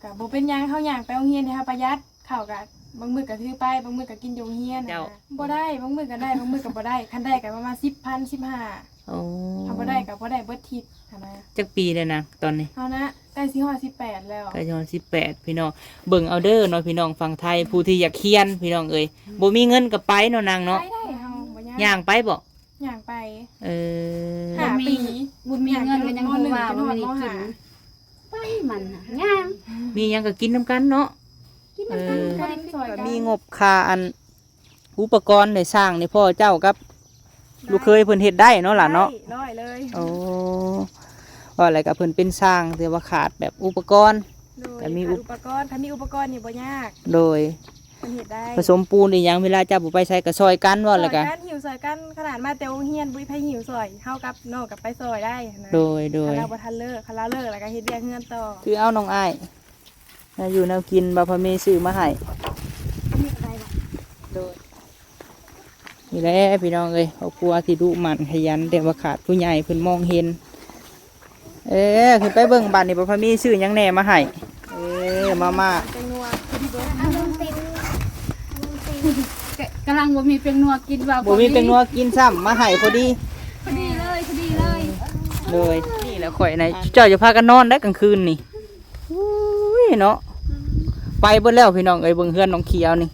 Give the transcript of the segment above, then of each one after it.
ກໍບໍ່ເປັນຫຍັງ ເຮົາຍ່າງໄປໂຮງຮຽນ ເຮົາປະຢັດ ເຂົ້າກໍບາງມື້ກໍຖືໄປ ບາງມື້ກໍກິນຢູ່ໂຮງຮຽນ ເຈົ້າ ນະ ບໍ່ໄດ້ ບາງມື້ກໍໄດ້ ບາງມື້ກໍບໍ່ໄດ້ ຄັນໄດ້ກໍປະມານສິບພັນ ສິບຫ້າ ໂອ້ ຖ້າບໍ່ໄດ້ກໍບໍ່ໄດ້ເບິດທິດຫັ້ນນະ. ຈັກປີແລ້ວນາງຕອນນີ້? ເຮົານະ ໃກ້ຊິຮອດສິບແປດແລ້ວ ໃກ້ຊິຮອດສິບແປດ ພີ່ນ້ອງ ເບິ່ງເອົາເດີເນາະ ພີ່ນ້ອງຝັ່ງໄທ ອືມ ຜູ້ທີ່ຢາກຮຽນ ພີ່ນ້ອງເອີຍ ອືມ ບໍ່ມີເງິນກໍໄປເນາະນາງເນາະ ໄປໄດ້ ເຮົາບໍ່ຍາກ ຍ່າງໄປບໍ? ຍ່າງໄປ ເອີ ຫ້າປີ ບໍ່ມີເງິນກໍຍັງບໍ່ວ່າ ບໍ່ມີກິນ ໄປມັນນະ ຍ່າງ ມີຫຍັງກໍກິນນຳກັນເນາະ ກິນນຳກັນ ເອີ ກໍມີງົບຄ່າອັນ ອຸປະກອນໃຫ້ສ້າງນີ້ ພໍ່ເຈົ້າກັບລູກເຂີຍເພິ່ນເຮັດໄດ້ເນາະຫຼານເນາະ ໄດ້ ຮ້ອຍເລີຍ ໂອ້ ວ່າແລ້ວກໍເພິ່ນເປັນຊ່າງ ແຕ່ວ່າຂາດແບບອຸປະກອນ ໂດຍ ກໍມີອຸປະກອນ ຄັນມີອຸປະກອນນີ້ບໍ່ຍາກ ໂດຍ ເພິ່ນເຮັດໄດ້ ປະສົມປູນອີ່ຫຍັງ ເວລາເຈົ້າບໍ່ໄປໃສກໍຊ່ອຍກັນ ວ່າແລ້ວກໍຊ່ອຍກັນ ຫິ້ວຊ່ອຍກັນ ຂະໜາດມາແຕ່ໂຮງຮຽນບໍ່ມີໃຜຫິ້ວຊ່ອຍ ເຮົາກັບນ້ອງກໍໄປຊ່ອຍໄດ້ນະ ໂດຍ ໂດຍ ຄັນລາວບໍ່ທັນເລີກ ຄັນລາວເລີກແລ້ວກໍເຮັດວຽກເຮືອນຕໍ່ ຄືເອົານ້ອງອ້າຍ ແນວຢູ່ແນວກິນ ບ່າວພາມີຊື້ມາໃຫ້ ໂດຍ ນີ້ແຫຼະພີ່ນ້ອງເອີຍ ຄອບຄົວທີ່ດຸໝັ່ນຂະຫຍັນ ແຕ່ວ່າຂາດຜູ້ໃຫຍ່ເພິ່ນມອງເຫັນ ເອີ ຂຶ້ນໄປເບິ່ງບາດນີ້ ບ່າວພາມີຊື້ຫຍັງແດ່ມາໃຫ້ ເອີ ມາມ່າ ກະ ກຳລັງບໍ່ມີແປ້ງນົວກິນ ວ່າບໍ່ມີແປ້ງນົວກິນຊ້ຳ ມາໃຫ້ພໍດີ ພໍດີເລີຍ ພໍດີເລີຍ ໂດຍ ນີ້ແຫຼະຂ້ອຍນະ ເຈົ້າຈະພາກັນນອນໄດ້ກາງຄືນນີ້ ໂອ້ຍເນາະ ໄປເບິດແລ້ວພີ່ນ້ອງເອີຍ ເບິ່ງເຮືອນນ້ອງຂຽວນີ້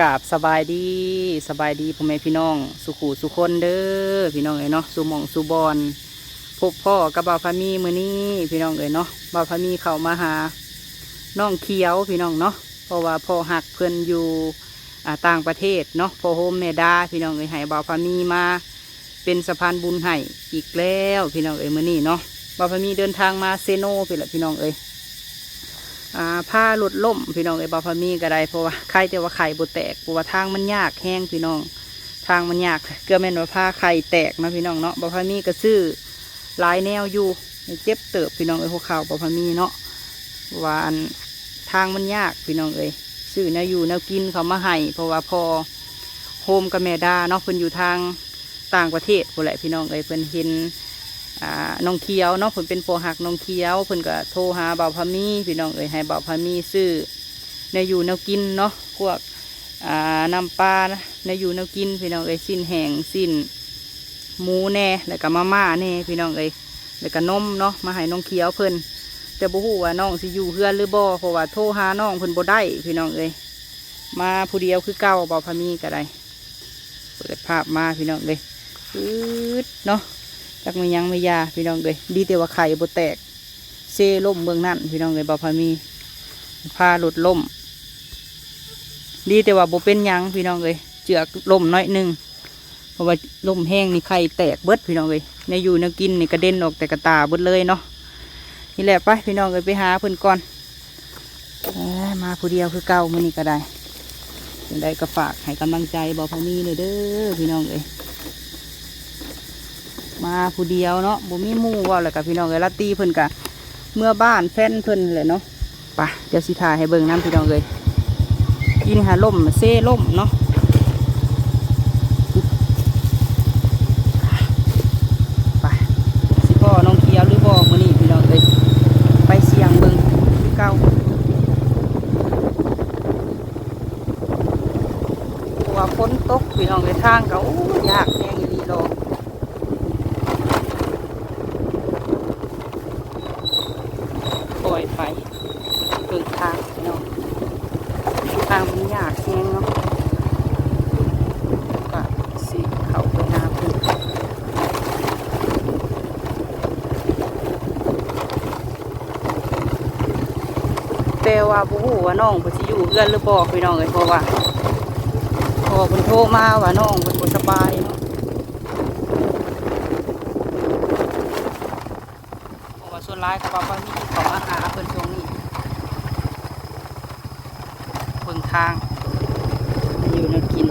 ກາບສະບາຍດີ ສະບາຍດີພໍ່ແມ່ພີ່ນ້ອງສູ່ຄູ່ສູ່ຄົນເດີ ພີ່ນ້ອງເອີຍເນາະ ສູ່ໝ່ອງສູ່ບ່ອນ ພົບພໍ້ກັບບ່າວພາມີມື້ນີ້ ພີ່ນ້ອງເອີຍເນາະ ບ່າວພາມີເຂົ້າມາຫານ້ອງຂຽວ ພີ່ນ້ອງເນາະ ເພາະວ່າພໍ່ຮັກເພິ່ນຢູ່ ອ່າ ຕ່າງປະເທດເນາະ ພໍ່ໂຮມແມ່ດາ ພີ່ນ້ອງເອີຍ ໃຫ້ບ່າວພາມີມາເປັນສະພານບຸນໃຫ້ອີກແລ້ວ ພີ່ນ້ອງເອີຍ ມື້ນີ້ເນາະ ບ່າວພາມີເດີນທາງມາເຊໂນພຸ້ນແຫຼະ ພີ່ນ້ອງເອີຍ ອ່າ ພາລົດລົ້ມ ພີ່ນ້ອງເອີຍ ບ່າວພາມີກໍໄດ້ ເພາະວ່າໄຄແຕ່ວ່າໄຄບໍ່ແຕກ ເພາະວ່າທາງມັນຍາກແຮງ ພີ່ນ້ອງ ທາງມັນຍາກ ເກືອບແມ່ນວ່າພາໄຄແຕກເນາະ ພີ່ນ້ອງເນາະ ບ່າວພາມີກໍຊື້ຫຼາຍແນວຢູ່ ເຈັບເຕີບ ພີ່ນ້ອງເອີຍ ຫົວເຂົ່າບ່າວພາມີເນາະ ວ່າອັນ ທາງມັນຍາກ ພີ່ນ້ອງເອີຍ ຊື້ແນວຢູ່ແນວກິນເຂົ້າມາໃຫ້ ເພາະວ່າພໍ່ໂຮມກັບແມ່ດາເນາະ ເພິ່ນຢູ່ທາງຕ່າງປະເທດພຸ້ນແຫຼະ ພີ່ນ້ອງເອີຍ ເພິ່ນເຫັນ ອ່າ ນ້ອງຂຽວເນາະ ເພິ່ນເປັນພໍ່ຮັກນ້ອງຂຽວ ເພິ່ນກໍໂທຫາບ່າວພາມີ ພີ່ນ້ອງເອີຍ ໃຫ້ບ່າວພາມີຊື້ແນວຢູ່ແນວກິນເນາະ ພວກ ອ່າ ນ້ຳປາ ແນວຢູ່ແນວກິນ ພີ່ນ້ອງເອີຍ ຊີ້ນແຫ້ງ ຊີ້ນໝູແດ່ ແລ້ວກໍມາມ່າແດ່ ພີ່ນ້ອງເອີຍ ແລ້ວກໍນົມເນາະ ມາໃຫ້ນ້ອງຂຽວເພິ່ນ ແຕ່ບໍ່ຮູ້ວ່ານ້ອງຊິຢູ່ເຮືອນຫຼືບໍ່ ເພາະວ່າໂທຫານ້ອງເພິ່ນບໍ່ໄດ້ ພີ່ນ້ອງເອີຍ ມາຜູ້ດຽວຄືເກົ່າ ບ່າວພາມີກໍໄດ້ ເປີດພາບມາ ພີ່ນ້ອງເອີຍ ອືດເນາະ ຈັກແມ່ນຫຍັງແມ່ນຢາ ພີ່ນ້ອງເອີຍ ດີແຕ່ວ່າໄຂ່ບໍ່ແຕກ ເຊລົ້ມເບື້ອງນັ້ນ ພີ່ນ້ອງເອີຍ ບ່າວພາມີ ພາລົດລົ້ມ ດີແຕ່ວ່າບໍ່ເປັນຫຍັງ ພີ່ນ້ອງເອີຍ ເຈື່ອລົ້ມໜ້ອຍໜຶ່ງ ເພາະວ່າລົມແຮງນີ້ໄຂ່ແຕກເບິດພີ່ນ້ອງເອີຍ ແນວຢູ່ແນວກິນນີ້ກະເດັນອອກແຕ່ກະຕາເບິດເລີຍເນາະ. ນີ້ແຫຼະ ໄປພີ່ນ້ອງເອີຍ ໄປຫາເພິ່ນກ່ອນ. ເອີ ມາຜູ້ດຽວຄືເກົ່າມື້ນີ້ກະໄດ້ ຈັ່ງໃດກະຝາກໃຫ້ກຳລັງໃຈບ່າວພາມີແດ່ເດີພີ່ນ້ອງເອີຍ. ມາຜູ້ດຽວເນາະ ບໍ່ມີໝູ່ ເວົ້າແລ້ວກະພີ່ນ້ອງເອີຍ ລາຕີເພິ່ນກະເມືອບ້ານແຟນເພິ່ນແຫຼະເນາະ. ໄປ ດຽວຊິຖ່າຍໃຫ້ເບິ່ງນຳພີ່ນ້ອງເອີຍ. ອີນີ້ຫາລົມ ເຊລົມເນາະ. ໄປ ຊິພໍ້ນ້ອງຂຽວຫຼືບໍ່ມື້ນີ້ພີ່ນ້ອງເອີຍ. ໄປສ່ຽງເບິ່ງຄືເກົ່າ ເພາະວ່າຝົນຕົກພີ່ນ້ອງເອີຍ ທາງກະ ໂອ້ ຍາກແຮງອີ່ຫຼີດອກ. ຄ່ອຍໄປເບິ່ງທາງເນາະ ທາງມັນຍາກແຮງເນາະ ກະຊິເຂົ້າໄປຫາເພິ່ນ ແຕ່ວ່າບໍ່ຮູ້ວ່ານ້ອງເພິ່ນຊິຢູ່ເຮືອນຫຼືບໍ່ພີ່ນ້ອງເອີຍ ເພາະວ່າພໍ່ເພິ່ນໂທມາວ່ານ້ອງເພິ່ນບໍ່ສະບາຍເນາະ. ເພາະວ່າສ່ວນຫຼາຍກະບໍ່ຄ່ອຍມີຄົນເຂົ້າມາຫາເພິ່ນຊ່ວງນີ້ ເບິ່ງທາງ ແນວຢູ່ແນວກິນ.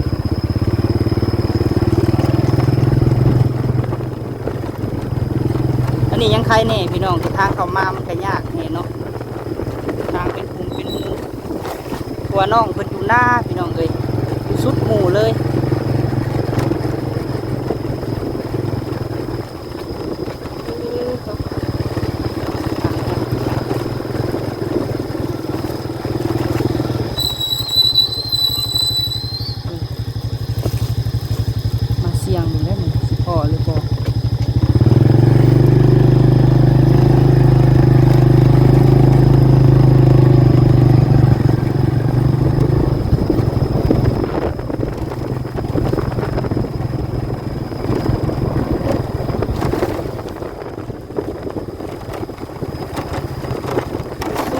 ອັນນີ້ຍັງໄຄແດ່ພີ່ນ້ອງ ແຕ່ທາງເຂົ້າມາມັນກະຍາກແດ່ເນາະ ທາງເປັນຂຸມເປັນຮູ. ພາວນ້ອງເພິ່ນຢູ່ນາພີ່ນ້ອງເອີຍ ຢູ່ສຸດໝູ່ເລີຍ. ມາສ່ຽງເບິ່ງເດີ້ ມັນຊິພໍ້ຫຼືບໍ່.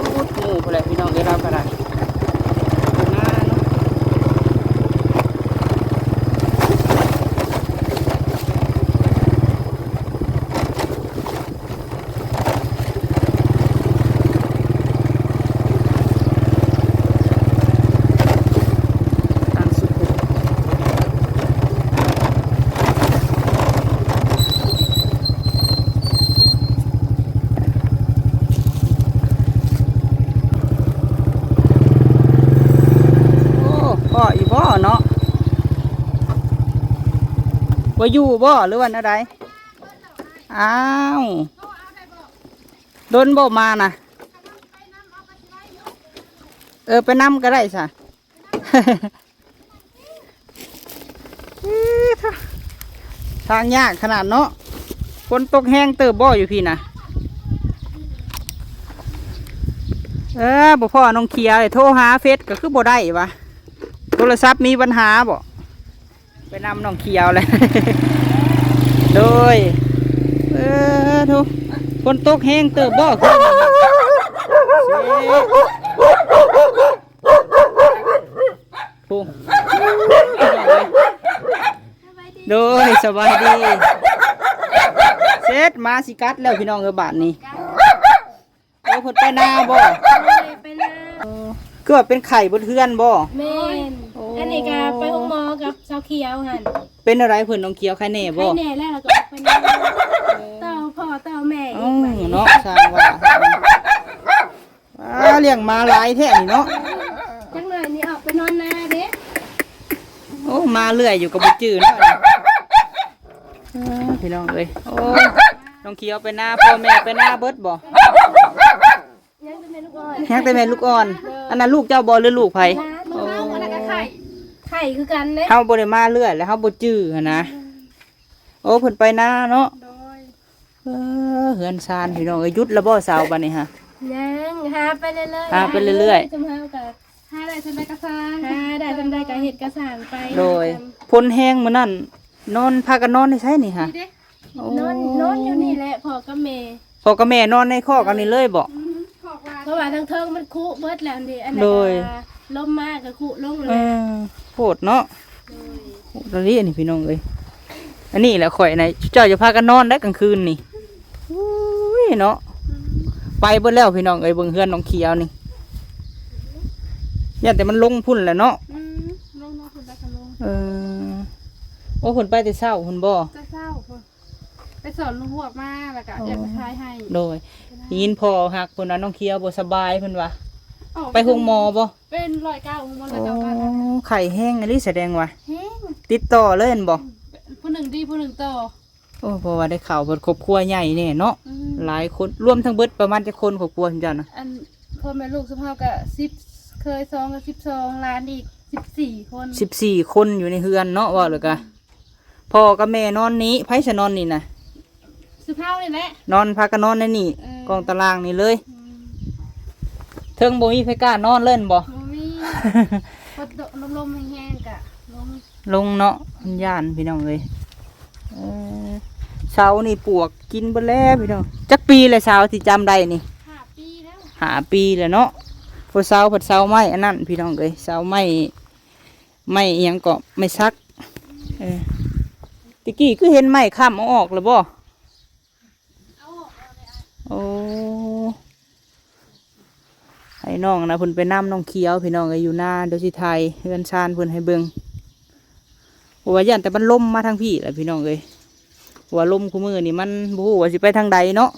ສຸດໝູ່ພຸ້ນແຫຼະພີ່ນ້ອງເອີຍ ລາວກໍໄດ້ ນາເນາະ. ໂອ້ ພໍ້ຢູ່ບໍ່ເນາະ? ບໍ່ຢູ່ບໍ່ ຫຼືວ່າແນວໃດ? ອ້າວ ດົນບໍ່ມານະ? ເອີ ໄປນຳກໍໄດ້ຊະ. ເອີ ທາ ທາງຍາກຂະໜາດເນາະ. ຝົນຕົກແຮງເຕີບບໍ່ຢູ່ພີ້ນະ? ເອີ ບໍ່ພໍ້ນ້ອງຂຽວ ໂທຫາເຟສກໍຄືບໍ່ໄດ້ວະ. ໂທລະສັບມີບັນຫາບໍ່? ໄປນຳນ້ອງຂຽວແຫຼະ ໂດຍ. ເອີ ໂທ ຝົນຕົກແຮງເຕີບບໍ່ຄືນນີ້? ໂອ້ ໂດຍ ສະບາຍດີ. ເສັດ ໝາຊິກັດແລ້ວພີ່ນ້ອງເອີຍ ບາດນີ້. ໂອ້ ເພິ່ນໄປນາບໍ່? ໂດຍ ໄປນາ. ເອີ ຄືວ່າເປັນໄຂ້ເບິດເຮືອນບໍ່? ແມ່ນ. ໂອ້ ອັນນີ້ກໍໄປໂຮງໝໍກັບສາວຂຽວຫັ້ນ. ເປັນແນວໃດເພິ່ນ ນ້ອງຂຽວ ໄຂ້ແນ່ບໍ່? ໄຂ້ແນ່ແລ້ວ ແລ້ວກໍໄປນາ ຕໍ່ພໍ່ຕໍ່ແມ່ອີກ. ເອີ ບາດນີ້ເນາະ ຊ່າງວ່າ. ອ້າ ລ້ຽງໝາຫຼາຍແທ້ນີ້ເນາະ. ຈັກໜ້ອຍນີ້ອອກໄປນອນນາເດ້. ໂອ້ ມາເລື້ອຍຢູ່ກໍບໍ່ຈື່ເນາະ. ເອີ ພີ່ນ້ອງເອີຍ ໂອ້ ນ້ອງຂຽວໄປນາ ພໍ່ແມ່ໄປນາເບິດບໍ່? ຍັງແຕ່ແມ່ລູກອ່ອນ ຍັງແຕ່ແມ່ລູກອ່ອນ. ເອີ ອັນນັ້ນລູກເຈົ້າບໍ່ ຫຼືລູກໃຜ? ຫຼານ ໂອ້ ເຮົາ ອັນນັ້ນກໍໄຂ້ ໄຂ້ຄືກັນເດ້. ເຮົາບໍ່ໄດ້ມາເລື້ອຍ ແລ້ວເຮົາບໍ່ຈື່ຫັ້ນນະ. ໂອ້ ເພິ່ນໄປນາເນາະ. ໂດຍ. ເອີ ເຮືອນຊານພີ່ນ້ອງເອີຍ ຢຸດແລ້ວບໍ່ເຊົາບັດນີ້ຫະ? ຍັງ ຫາໄປເລື້ອຍໆ ຫາໄປເລື້ອຍໆ. ຊຸມເຮົາກໍຫາໄດ້ສ່ຳໃດກໍສ້າງ ຫາໄດ້ສ່ຳໃດກໍເຮັດກໍສ້າງໄປ. ໂດຍ. ຝົນແຮງມື້ນັ້ນ ນອນ ພາກັນນອນໃນໃສນີ້ຫະ? ນີ້ເດ້. ໂອ້ ນອນ ນອນຢູ່ນີ້ແຫຼະ ພໍ່ກັບແມ່ ພໍ່ກັບແມ່ນອນໃນຄອກອັນນີ້ເລີຍບໍ່? ອືມ ເພາະວ່າທາງເທິງມັນຄຸເບິດແລ້ວເດ້. ອັນນັ້ນ ໂດຍ ກໍລົມມາກໍຄຸລົງແລ້ວ. ເອີ ໂພດເນາະ. ໂດຍ. ໂອ້ ຕອນນີ້ ອັນນີ້ພີ່ນ້ອງເອີຍ ອັນນີ້ແຫຼະຂ້ອຍນະ ເຈົ້າຈະພາກັນນອນໄດ້ກາງຄືນນີ້. ໂອ້ຍເນາະ ອືມ ໄປເບິດແລ້ວພີ່ນ້ອງເອີຍ. ເບິ່ງເຮືອນນ້ອງຂຽວນີ້ ຢ້ານແຕ່ມັນລົງພຸ້ນແຫຼະເນາະ. ອືມ ລົງ ລົງພຸ້ນແລ້ວກໍລົງ. ເອີ ໂອ້ ເພິ່ນໄປແຕ່ເຊົ້າພຸ້ນບໍ່? ແຕ່ເຊົ້າພຸ້ນ. ໄປສອນລູກຮວກມາ ແລ້ວກະ ໂອ້ ເອື້ອຍໄປຂາຍໃຫ້. ໂດຍ. ໄປນະ ໄດ້ຍິນພໍ່ຮັກເພິ່ນວ່ານ້ອງຂຽວບໍ່ສະບາຍ ເພິ່ນວ່າ. ອໍ ໄປໂຮງໝໍບໍ່? ເປັນຮ້ອຍເກົ້າ ໂຮງໝໍຮ້ອຍເກົ້າ ໂອ້ ບາດ. ໄຂ້ແຮງອີ່ຫຼີສະແດງວ່າ. ແຮງ. ຕິດຕໍ່ເລີຍແມ່ນບໍ່? ຜູ້ໜຶ່ງດີ ຜູ້ໜຶ່ງຕໍ່. ໂອ້ ເພາະວ່າໄດ້ຂ່າວເພິ່ນຄອບຄົວໃຫຍ່ແນ່ເນາະ. ອືມ ຫຼາຍຄົນ ລວມທັງເບິດປະມານຈັກຄົນຄອບຄົວເຈົ້ານະ? ອັນ ພໍ່ແມ່ລູກຊຸມເຮົາກະສິບ ເຄີຍສອງ ກະສິບສອງ ຫຼານອີກສິບສີ່ຄົນ. ສິບສີ່ຄົນຢູ່ໃນເຮືອນເນາະ ເວົ້າແລ້ວກະ. ອືມ ພໍ່ກັບແມ່ນອນນີ້ ໃຜຊະນອນນີ້ນະ? ຊຸມເຮົານີ້ແຫຼະ ນອນ ພາກັນນອນໃນນີ້. ເອີ ກອງຕາລາງນີ້ເລີຍ. ອືມ ເທິງບໍ່ມີໃຜກ້ານອນເລີຍແມ່ນບໍ່? ບໍ່ມີ. ຝົນຕົກລົມໆແຮງໆກະລົງ ລົງເນາະ ມັນຢ້ານພີ່ນ້ອງເອີຍ. ເອີ ເສົານີ້ປວກກິນເບິດແລ້ວພີ່ນ້ອງ. ຈັກປີແລ້ວເສົາທີ່ຈຳໄດ້ນີ້? ຫ້າປີແລ້ວ ຫ້າປີແລ້ວເນາະ. ຜູ້ເສົາ ເພິ່ນເສົາໄມ້ອັນນັ້ນພີ່ນ້ອງເອີຍ ເສົາໄມ້ ໄມ້ອີ່ຫຍັງເກາະ ໄມ້ສັກ. ເອີ ແຕ່ກີ້ຄືເຫັນໄມ້ຄ້ຳເອົາອອກແລ້ວບໍ່? ເອົາອອກແລ້ວເດ້. ໂອ້ ໃຫ້ນ້ອງນະ ເພິ່ນໄປນຳນ້ອງຂຽວພີ່ນ້ອງເອີຍ ຢູ່ນາ. ດຽວຊິຖ່າຍເຮືອນຊານເພິ່ນໃຫ້ເບິ່ງ ເພາະວ່າຢ້ານແຕ່ມັນລົມມາທາງພີ້ແຫຼະພີ່ນ້ອງເອີຍ. ເພາະວ່າລົມຄູ່ມື້ນີ້ມັນບໍ່ຮູ້ວ່າຊິໄປທາງໃດເນາະ.